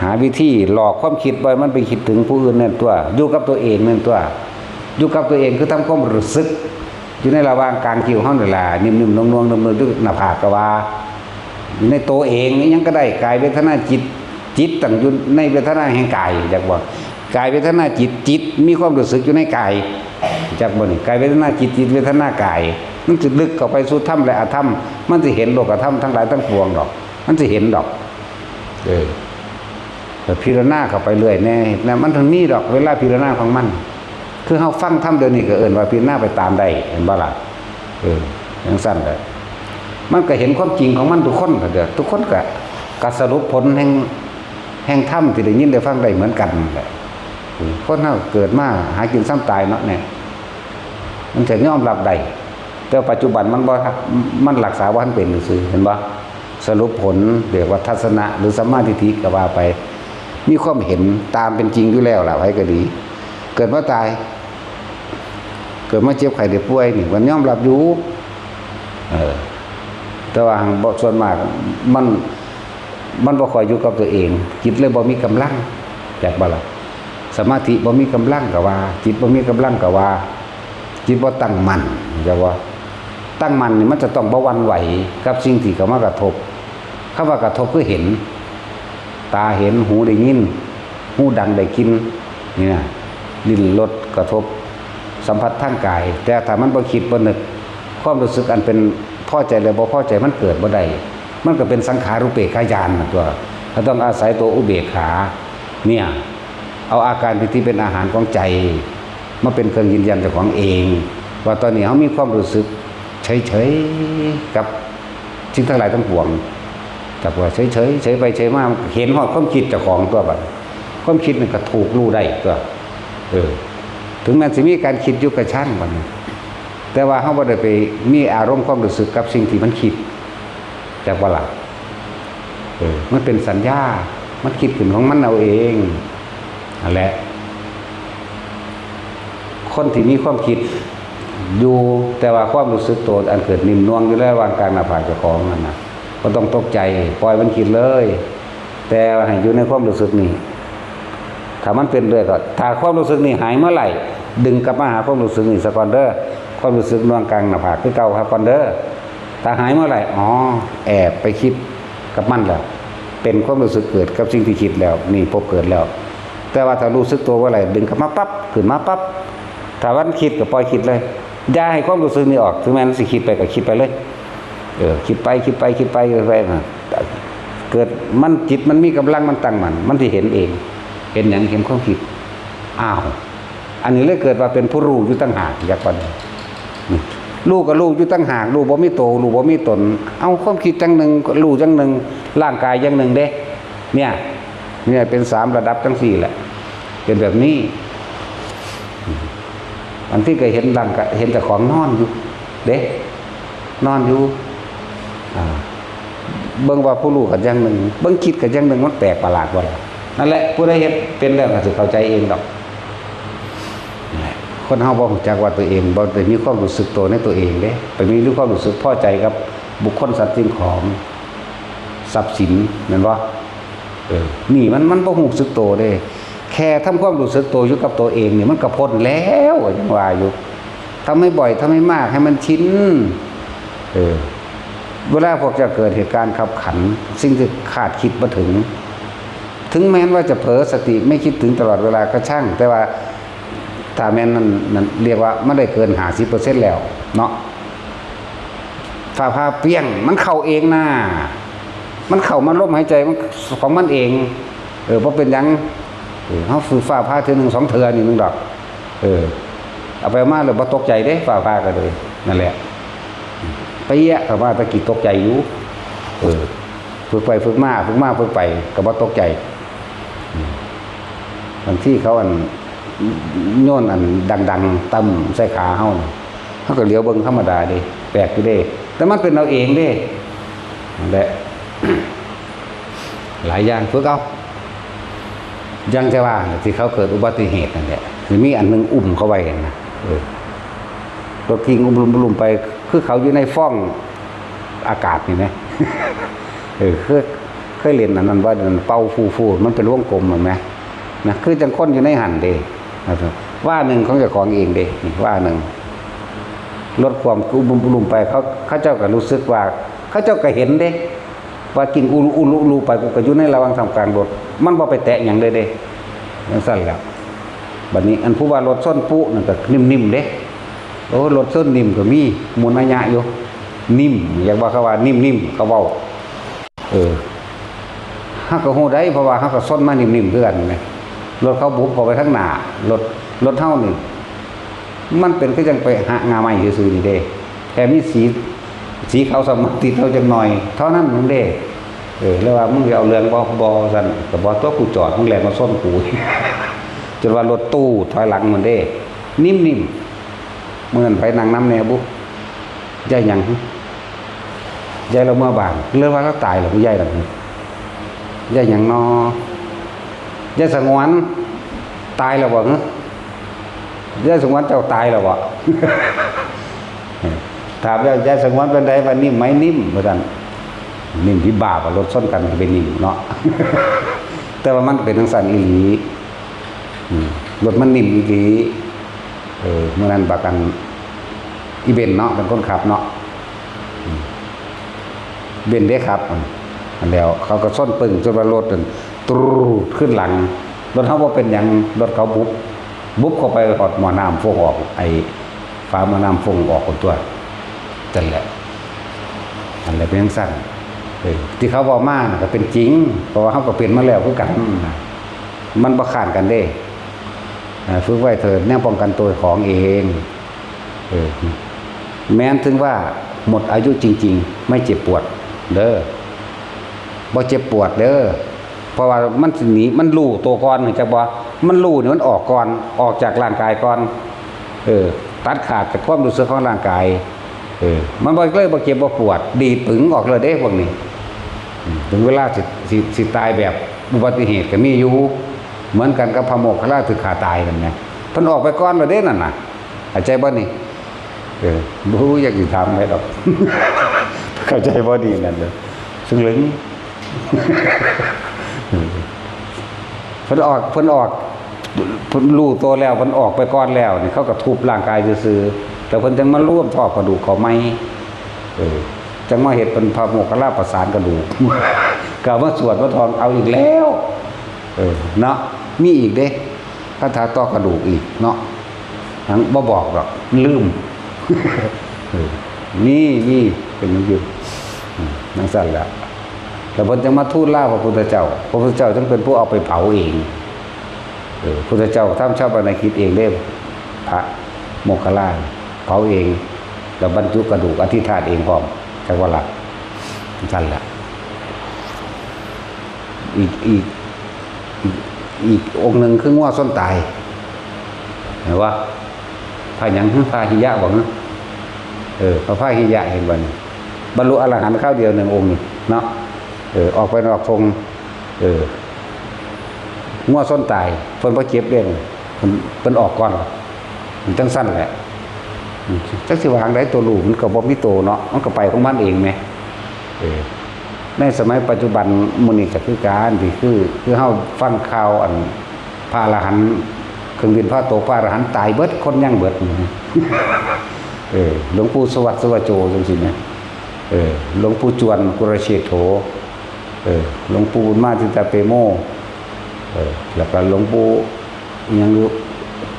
หาวิธีหลอกความคิดบ่ให้มันไปคิดถึงผู้อื่นนั่นตั๊ว อยู่กับตัวเองนั่นตั๊ว อยู่กับตัวเองคือทำความรู้สึก อยู่ในระหว่างกลางคิ้วเฮานี่ล่ะ นิ่มๆ นวลๆ นุ่มๆ อยู่หน้าผากก็ว่า อยู่ในตัวเองนี่หยังก็ได้ กายเวทนาจิต จิตตั้งอยู่ในเวทนาแห่งกาย จักบ่ กายเวทนาจิต จิตมีความรู้สึกอยู่ในกาย จักบ่นี่ กายเวทนาจิต จิตเวทนากาย มันสิลึกเข้าไปสู่ธรรมและอธรรม มันสิเห็นโลกธรรมทั้งหลายทั้งปวงดอก มันสิเห็นดอก เออ แต่พิจารณาเข้าไปเรื่อยแน่นะ มันถึงมีดอกเวลาพิจารณาของมัน คือเฮาฟังธรรมเดี๋ยวนี้ก็เอิ้นว่าพิจารณาไปตามได้ เห็นบ่ล่ะ? เออ จั่งซั้นแหละ มันก็เห็นความจริงของมันทุกคนก็เด้อ ทุกคนก็ ก็สรุปผลแห่ง แห่งธรรมที่ได้ยินได้ฟังได้เหมือนกันนั่นแหละ เออ คนเฮาเกิดมาหากินส่ำตายเนาะเนี่ย มันจะยอมรับได้ แต่ปัจจุบันมันบ่ มันรักษาบ่ทันเป็นซื่อ เห็นบ่? สรุปผลเรียกว่าทัศนะหรือสัมมาทิฏฐิก็ว่าไป มีความเห็นตามเป็นจริงอยู่แล้วล่ะ ไผก็ดี เกิดมาตาย เกิดมาเจ็บไข้ได้ป่วยนี่ มันยอมรับอยู่ เออ แต่ว่าบ่ ส่วนมากมัน มันบ่ค่อยอยู่กับตัวเอง จิตเลยบ่มีกำลัง จักบ่ล่ะ? สมาธิบ่มีกำลังก็ว่า จิตบ่มีกำลังก็ว่า จิตบ่ตั้งมั่น จักบ่? ตั้งมั่นนี่มันจะต้องบ่หวั่นไหวกับสิ่งที่เข้ามากระทบ คำว่ากระทบคือเห็น ตาเห็น หูได้ยิน หูดังได้กลิ่น นี่นะ ลิ้นรสกระทบ สัมผัสทางกาย แต่ถ้ามันบ่คิดบ่นึก ความรู้สึกอันเป็นพอใจและบ่พอใจมันเกิดบ่ได้ มันก็เป็นสังขารูปเปกขาญาณน่ะตั๊ว ก็ต้องอาศัยตัวอุเบกขา เนี่ย เอาอาการปีติเป็นอาหารของใจ มาเป็นเครื่องยืนยันเจ้าของเอง ว่าตอนนี้เฮามีความรู้สึกเฉยๆ กับสิ่งทั้งหลายทั้งปวง แต่ว่าเฉยๆ เฉยไปเฉยมา เห็นฮอดความคิดเจ้าของตั๊วบัด ความคิดนั่นก็ถูกรู้ได้ตั๊ว เออ ถึงแม้นสิมีการคิดอยู่ก็ช่างมัน แต่ว่าเฮาบ่ได้ไปมีอารมณ์ความรู้สึกกับสิ่งที่มันคิด จักบ่ล่ะ? เออ มันเป็นสัญญา มันคิดขึ้นของมันเอาเอง นั่นแหละ คนที่มีความคิดอยู่ แต่ว่าความรู้สึกตัวอันเกิดนิ่มนวลอยู่ในระหว่างกลางหน้าผากเจ้าของนั่นน่ะ บ่ต้องตกใจ ปล่อยมันคิดเลย แต่ให้อยู่ในความรู้สึกนี้ ถ้ามันเป็นเรื่อยก็ ถ้าความรู้สึกนี้หายเมื่อไหร่ ดึงกลับมาหาความรู้สึกนี้ซะก่อนเด้อ ความรู้สึกนวลกลางหน้าผากคือเก่าครับก่อนเด้อ ถ้าหายเมื่อไหร่ อ๋อ แอบไปคิดกับมันแล้ว เป็นความรู้สึกเกิดกับสิ่งที่คิดแล้ว นี่พบเกิดแล้ว แต่ว่าถ้ารู้สึกตัวเมื่อไหร่ ดึงกลับมาปั๊บ ขึ้นมาปั๊บ ถ้ามันคิดก็ปล่อยคิดเลย อย่าให้ความรู้สึกนี้ออก ถึงแม้มันสิคิดไปก็คิดไปเลย เออ คิดไป คิดไป คิดไป คิดไปนะ เกิดมันจิตมันมีกำลังมันตั้งมั่น มันสิเห็นเอง เห็นหยัง เห็นความคิด อ้าว อันนี้เลยเกิดว่าเป็นผู้รู้อยู่ต่างหาก จักว่า นี่ รู้ก็รู้อยู่ต่างหาก รู้บ่มีโต รู้บ่มีตน เอาความคิดจั่งหนึ่ง รู้จั่งหนึ่ง ร่างกายจั่งหนึ่งเด้ เนี่ย เนี่ยเป็นสามระดับจั่งซี้แหละ เป็นแบบนี้ อันที่ก็เห็นร่างกาย เห็นเจ้าของนอนอยู่ เด้ นอนอยู่ อ่า เบิ่งว่าผู้รู้ก็อย่างหนึ่ง เบิ่งจิตก็อย่างหนึ่ง มันแปลกประหลาดบ่ล่ะ? นั่นแหละ ผู้ใดเฮ็ดเป็นแล้วก็สิเข้าใจเองดอก นั่นแหละ คนเฮาบ่รู้จักว่าตัวเอง บ่ได้มีความรู้สึกตัวในตัวเองเด้ ไปมีความรู้สึกพอใจกับบุคคลสัตว์สิ่งของ ทรัพย์สิน แม่นบ่ เออ นี่มัน มันบ่รู้สึกตัวเด้ แค่ทำความรู้สึกตัวอยู่กับตัวเองนี่มันก็พ้นแล้ว ยังว่าอยู่ ทำให้บ่อย ทำให้มาก ให้มันชิน เออ เวลาพวกเจ้าเกิดเหตุการณ์คับขัน สิ่งที่คาดคิดบ่ถึง ถึงแม้นว่าจะเผลอสติไม่คิดถึงตลอดเวลาก็ช่าง แต่ว่าถ้าแม่นนั่น นั่นเรียกว่ามันได้เกินห้าสิบเปอร์เซ็นต์แล้วเนาะ ฟ้าผ่าเปรี้ยง มันเข้าเองนะ มันเข้ามาลมหายใจมันของมันเอง เออ บ่เป็นหยัง เออ เฮาฝึกฟ้าผ่าเทื่อหนึ่งสองเทื่อนี่หนึ่งดอก เออ เอาไปมาแล้วบ่ตกใจเด้ ฟ้าผ่าก็เลย นั่นแหละ เปรี้ยเข้ามา ตะกี้ตกใจอยู่ เออ ฝึกไปฝึกมา ฝึกมาฝึกไป ก็บ่ตกใจ อืม บางทีเขาอัน โยนอันดังๆ ตำใส่ขาเฮานี่ เฮาก็เหลียวเบิ่งธรรมดาเด้ แปลกอยู่เด้ แต่มันเป็นเอาเองเด้ นั่นแหละ หลายอย่างฝึกเอา อย่างจะว่าน่ะ ที่เขาเกิดอุบัติเหตุนั่นแหละ สิมีอันหนึ่งอุ้มเขาไว้นะ เออ รถพิงอุ้มๆ ไป คือเขาอยู่ในฟ้องอากาศนี่นะ เออ เคย เคยเล่นอันนั้นบ่ เป่าฟูๆ มันเป็นวงกลม เห็นไหม นะ คือจังคนอยู่ในหั่นเด้ ว่าหนึ่งของเจ้าของเองเด้ นี่ ว่าหนึ่ง รถความอุ้มๆ ไป เขา เขาเจ้าก็รู้สึกว่า เขาเจ้าก็เห็นเด้ ว่ากิ่งอุลุอุลุอุลุไป กูก็อยู่ในระหว่างท่ามกลางรถ มันบ่ไปแตะหยังเลยเด้ จังซั่นแหละ บัดนี้อันผู้ว่ารถชนปุ๊นั่นก็นิ่มๆ เด้ โอ้ รถชนนิ่มก็มีมูลนัยยะอยู่ นิ่ม อยากว่าเขาว่านิ่มๆ เขาเว้า เออ เฮาก็ฮู้ได้ เพราะว่าเฮาก็ชนมานิ่มๆ คือกันแหม รถเขาบุบเข้าไปทางหน้า รถ รถเฮานี่ มันเป็นคือจังไปหะงาไม้ซื่อๆ นี่เด้ แค่มีสี สีขาวสมัติดเฮาจักหน่อย เท่านั้นเด้ เออ แล้วว่ามึงสิเอาเรื่องบ่ บ่ ว่าซั่น ก็บ่ตั๊ว กูจอด มึงแล่นมาชนกู จนว่ารถตู้ถอยหลังมันเด้ นิ่มๆ มื้อนั้นไผนั่งนำแหน่บุ ยายหยัง ยายลาวเมือบ้าน หรือว่าลาวตายแล้ว ยายหยัง ยายหยังน้อ ยายสงวน ตายแล้วบ่ ยายสงวนเจ้าตายแล้วบ่ ถามแล้ว ยายสงวนเป็นได ว่านิ่มไหม นิ่ม ว่าซั่น นิ่มที่บ้าบ่ รถชนกันเป็นนิ่มเนาะ แต่ว่ามันเป็นจังซั่นอีหลี อืม รถมันนิ่มอีหลี เออ มื้อนั้นบักอัน อีเบนเนาะ เป็นคนขับเนาะ อืม เบนเด้ขับ อัน อันแล้ว เขาก็ชนปึ้ง จนว่ารถนั่น ตรูดขึ้นหลัง รถเฮาบ่เป็นหยัง รถเขาบุบ บุบเข้าไปฮอดหม้อน้ำฟงออก ไอ้ฝาหม้อน้ำฟงออกคนตัว นั่นแหละ อันแหละเป็นจังซั่น เออ ที่เขาเว้ามาน่ะก็เป็นจริง เพราะว่าเฮาก็เป็นมาแล้วคือกันนะ มันบ่ค้านกันเด้ อ่า ฝึกไว้เถิด แนวป้องกันตัวของเอง เออ แม้นถึงว่าหมดอายุจริงๆ ไม่เจ็บปวดเด้อ บ่เจ็บปวดเด้อ เพราะว่ามันสิหนี มันรู้ตัวก่อน จักบ่ มันรู้นี่มันออกก่อน ออกจากร่างกายก่อน เออ ตัดขาดจากความรู้สึกของร่างกาย เออ มันบ่เลยบ่เจ็บบ่ปวด ดีดปึ๋งออกเลยเด้พวกนี้ อืม ถึงเวลาสิ สิ สิตายแบบอุบัติเหตุก็มีอยู่ เหมือนกันกับพระโมคคัลลานะถูกฆ่าตายนั่นแหม เพิ่นออกไปก่อนแล้วเด้นั่นน่ะ เข้าใจบ่นี่ เออ บ่ฮู้อยากสิถามไผดอก เข้าใจบ่นี่นั่นเด้อ ซึ่งเหลิง เพิ่นออก เพิ่นออก เพิ่นรู้ตัวแล้ว เพิ่นออกไปก่อนแล้วนี่ เขาก็ทุบร่างกายซื่อๆ แล้วเพิ่นจั่งมารวมท่อกระดูกเข้าใหม่ เออ จั่งมาเฮ็ดเป็นพระโมคคัลลาประสานกระดูก ก็เอามาสวดมาท่องเอาอีกแล้ว เออ เนาะ มีอีกเด้ คาถาต่อกระดูกอีกเนาะ หยังบ่บอกดอก ลืม เออ มี มี เป็นจั่งซี้ อืม จั่งซั่นแหละ แล้วเพิ่นจั่งมาทูลลาพระพุทธเจ้า พระพุทธเจ้าจั่งเป็นผู้เอาไปเผาเอง เออ พุทธเจ้าทำฌาปนกิจเองเด้ พระโมคคัลลานะ เผาเอง แล้วบรรจุกระดูกอธิษฐานเองพร้อม จักว่าล่ะ จั่งซั่นแหละ อีก อีก อีก อีกองค์หนึ่งคืองัวชนตาย เห็นบ่ พระหยัง พระหิยะบ่ เออ พระพาหิยะ เห็นบ่นี่ บรรลุอรหันต์คราวเดียวหนึ่งองค์นี่เนาะ เออ ออกไปนอกธง เออ งัวชนตาย เพิ่นบ่เจ็บเด้ เพิ่น เพิ่นออกก่อน จังซั่นแหละ จักสิว่าจั่งใด ตัวรู้มันก็บ่มีตัวเนาะ มันก็ไปของมันเองแหม เออ ในสมัยปัจจุบันมื้อนี้ก็คือกัน ที่คือ คือเฮาฟังข่าวอันพระอรหันต์ เครื่องบินพาตก พระอรหันต์ตายเบิด คนยังเบิด เออ หลวงปู่สวัสดิ์ สุวัจโจ จังซี่นะ เออ หลวงปู่จวน กุลเชษโถ เออ หลวงปู่บุญมา จิตตเปโม เออ แล้วก็หลวงปู่อิหยังอยู่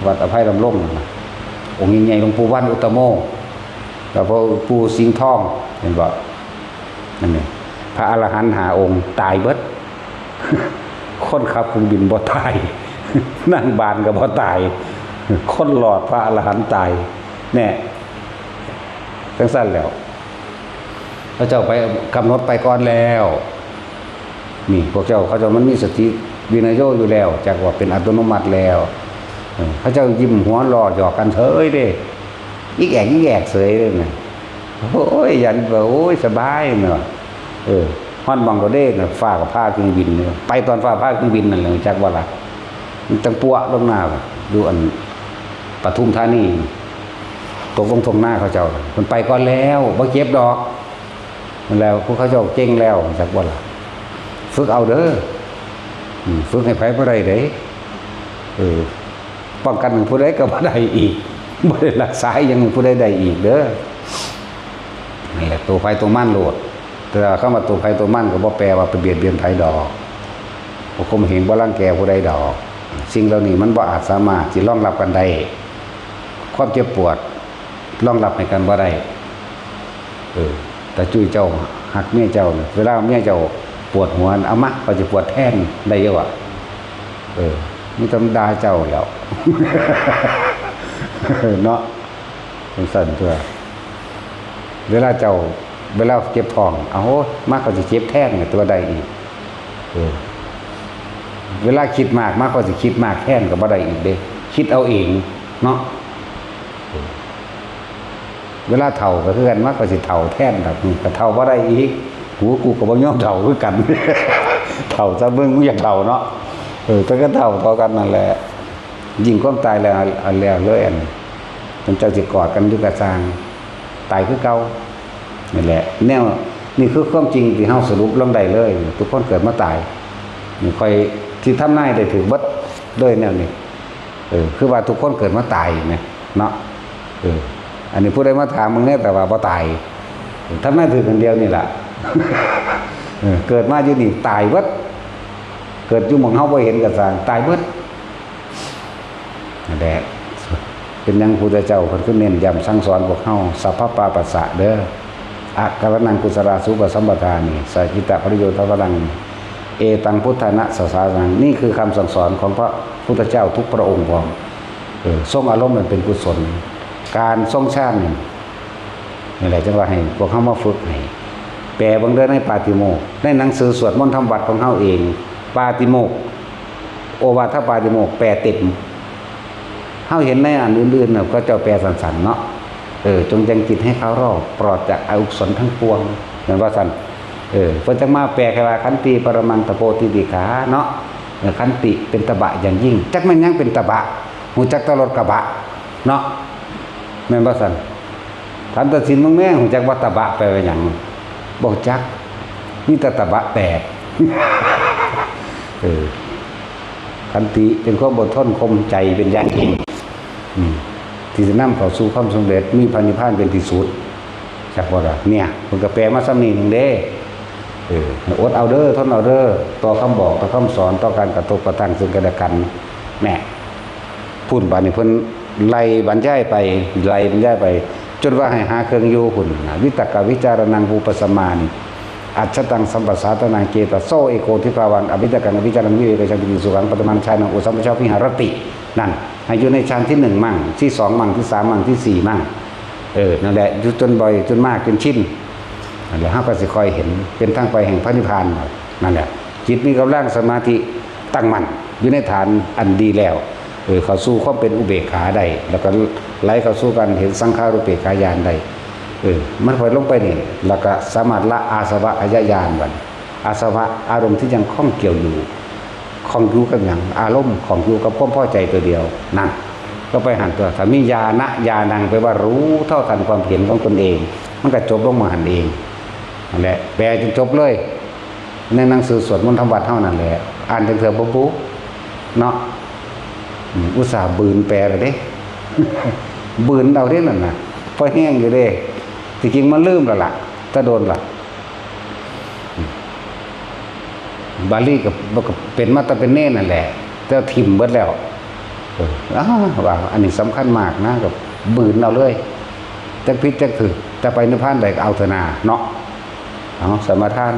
วัดอภัยดำรงนั่นน่ะ องค์ใหญ่ๆ หลวงปู่วันอุตตโม แล้วพระปู่สิงห์ทอง เห็นบ่ นั่นนี่ พระอรหันต์ห้าองค์ตายเบิด คนขับเครื่องบินบ่ตาย นั่งบานก็บ่ตาย คนรอดพระอรหันต์ตาย แน่ จังซั่นแล้ว เขาเจ้าไปกำหนดไปก่อนแล้ว นี่ พวกเจ้า เขาเจ้ามันมีสติวินัยโยอยู่แล้ว จักว่าเป็นอัตโนมัติแล้ว เออ เขาเจ้ายิ้มหัวล้อหยอกกันเฉยเด้ อิกแอกอิกแอกเฉยเลยนะ โอ้ย ยันว่า โอ้ย สบายเนาะ เออ ฮอดหม่องก็เด้นะ ฟ้าก็ผ่าเครื่องบินเนี่ย ไปตอนฟ้าผ่าเครื่องบินนั่นแหละ จักว่าล่ะ มันจังปัวลงหน้า อยู่อันปทุมธานี ตกลงท่งนาเขาเจ้า มันไปก่อนแล้ว บ่เจ็บดอก นั่นแหละ พวกเขาเจ้าเก่งแล้ว จักว่าล่ะ ฝึกเอาเด้อ อืม ฝึกให้ไผบ่ได้เด้ เออ ป้องกันให้ผู้ใดก็บ่ได้อีก บ่ได้รักษาอิหยังให้ผู้ใดได้อีกเด้อ นั่นแหละ ตัวไผตัวมันโลด แต่ว่าคำว่าตัวไผตัวมันก็บ่แปลว่าไปเบียดเบียนไผดอก บ่ข่มเหง บ่รังแกผู้ใดดอก สิ่งเหล่านี้มันบ่อาจสามารถสิรองรับกันได้ ความเจ็บปวดรองรับให้กันบ่ได้ เออ แต่จุ้ยเจ้าฮักเมียเจ้าน่ะ เวลาเมียเจ้าปวดหัวน่ะ เอามา ข้อยสิปวดแทน ได้อยู่อะ เออ มีแต่ด่าเจ้าแล้ว เนาะ จังซั่นตัว เวลาเจ้า เวลาเจ็บท้อง เอา มา ข้อยสิเจ็บแทน ตัวได้อีก เออ เวลาคิดมาก มา ข้อยสิคิดมากแทนก็บ่ได้อีกเด้ คิดเอาเอง เนาะ เวลาเฒ่าก็คือกัน มา ข้อยสิเฒ่าแทนดอก อืม ก็เฒ่าบ่ได้อีก กู กูก็บ่ยอมเฒ่าคือกัน เฒ่าซะมึง มึงอยากเฒ่าเนาะ เออ แต่ก็เฒ่าเท่ากันนั่นแหละ ยิ่งความตายแล้ว อันแล้วเลยอัน มันเจ้าสิกอดกันอยู่กะซ่าง ตายคือเก่า นี่แหละ แนว นี่คือความจริงที่เฮาสรุปลงได้เลย ทุกคนเกิดมาตาย นี่ข้อยสิทำนายได้ถืกเบิดเลยแนวนี้ เออ คือว่าทุกคนเกิดมาตายนะ เนาะ เออ อันนี้ผู้ใดมาถามมึงเนี่ย แต่ว่าบ่ตาย ทำนายถืกอันเดียวนี่ล่ะ เออ เกิดมาอยู่นี่ตายเบิด เกิดอยู่หม่องเฮาบ่เห็นกะซ่าง ตายเบิด นั่นแหละ เป็นหยังพุทธเจ้าเพิ่นคือเน้นย้ำสั่งสอนพวกเฮา สัพพะปาปัสสะเด้อ อะกะรณังกุศลาสุปสัมปทานี่ สัจจิตะปริโยธาปรัง เอตังพุทธานะสาสานัง นี่คือคำสั่งสอนของพระพุทธเจ้าทุกพระองค์พร้อม เออ ทรงอารมณ์มันเป็นกุศล การทรงฌานนี่ นี่แหละจังว่าให้พวกเฮามาฝึกให้ แปลเบิ่งเด้อในปาติโมกข์ ในหนังสือสวดมนต์ทำวัดของเฮาเอง ปาติโมกข์ โอวาทปาติโมกข์ แปลเต็ม เฮาเห็นในอันอื่นๆน่ะ เขาเจ้าแปลสั้นๆเนาะ เออ จงยังจิตให้เขารอบ ปลอดจากอกุศลทั้งปวง แม่นว่าซั่น เออ เพิ่นจังมาแปลแค่ว่า ขันติปรมังตะโพธิติขาเนาะ เออ ขันติเป็นตบะอย่างยิ่ง จักแม่นหยังเป็นตบะ ฮู้จักแต่รถกระบะเนาะ แม่นบ่ซั่น ถามตาสินมึงแม่ ฮู้จักว่าตบะแปลว่าหยัง บ่ฮู้จัก มีแต่ตบะแตก เออ ขันติเป็นความอดทนข่มใจเป็นอย่างยิ่ง อืม ที่จะนำเข้าสู่ความสำเร็จ มีพระนิพพานเป็นที่สุด จักว่าล่ะ เนี่ย เพิ่นก็แปลมาส่ำนี้หนึ่งเด้ เออ อดเอาเด้อ ทนเอาเด้อ ต่อคำบอก ต่อคำสอน ต่อการกระทบกระทั่งซึ่งกันและกัน แน่ พุ้น บาดนี้เพิ่นไล่บรรยายไป ไล่บรรยายไป จนว่าให้หาเครื่องอยู่พุ้นนะ วิตกวิจารณัง ภูปสมานิ อัจฉตังสัมปสาตนัง เจตโสเอโกทิภาวัง อวิตกังอวิจารัง วิเวกจังปิติสุขัง ปัตตมังฌานัง อุสัมปชาวิหารติ นั่น ให้อยู่ในฌานที่หนึ่งมั่ง ที่สองมั่ง ที่สามมั่ง ที่สี่มั่ง เออ นั่นแหละ อยู่จนบ่อย จนมาก จนชิน นั่นแหละ เฮาก็สิค่อยเห็น เป็นทางไปแห่งพระนิพพาน นั่นแหละ จิตมีกำลัง สมาธิตั้งมั่น อยู่ในฐานอันดีแล้ว เออ เข้าสู่ความเป็นอุเบกขาได้ แล้วก็ไหลเข้าสู่การเห็นสังขารูปเปกขาญาณได้ เออ มันค่อยลงไปนี่ แล้วก็สามารถละอาสวะขยะญาณบัด อาสวะอารมณ์ที่ยังข้องเกี่ยวอยู่ ข้องอยู่กับหยัง อารมณ์ข้องอยู่กับความพอใจตัวเดียว นั่น ก็ไปหั่นตัว ถ้ามีญาณะญาณัง แปลว่ารู้เท่าทันความเห็นของตนเอง มันก็จบลงมาหั่นเอง นั่นแหละ แปลจนจบเลย ในหนังสือสวดมนต์ทำวัดเท่านั้นแหละ อ่านจังเถื่อบ่บุเนาะ อืม อุตส่าห์บืนแปลเลยเด้ บืนเอาเด้นั่นน่ะ พอแห้งอยู่เด้ ที่จริงมันลืมแล้วล่ะ แต่โดนล่ะ บาลีก็ ก็เป็นมาแต่เป็นเณรนั่นแหละ แต่ถิ่มเบิดแล้ว เออ อ้า ว่าอันนี้สำคัญมากนะ ก็บืนเอาเลย จักผิดจักถูก แต่ไปนิพพานได้ก็เอาเถอะนาเนาะ เอาสมาทาน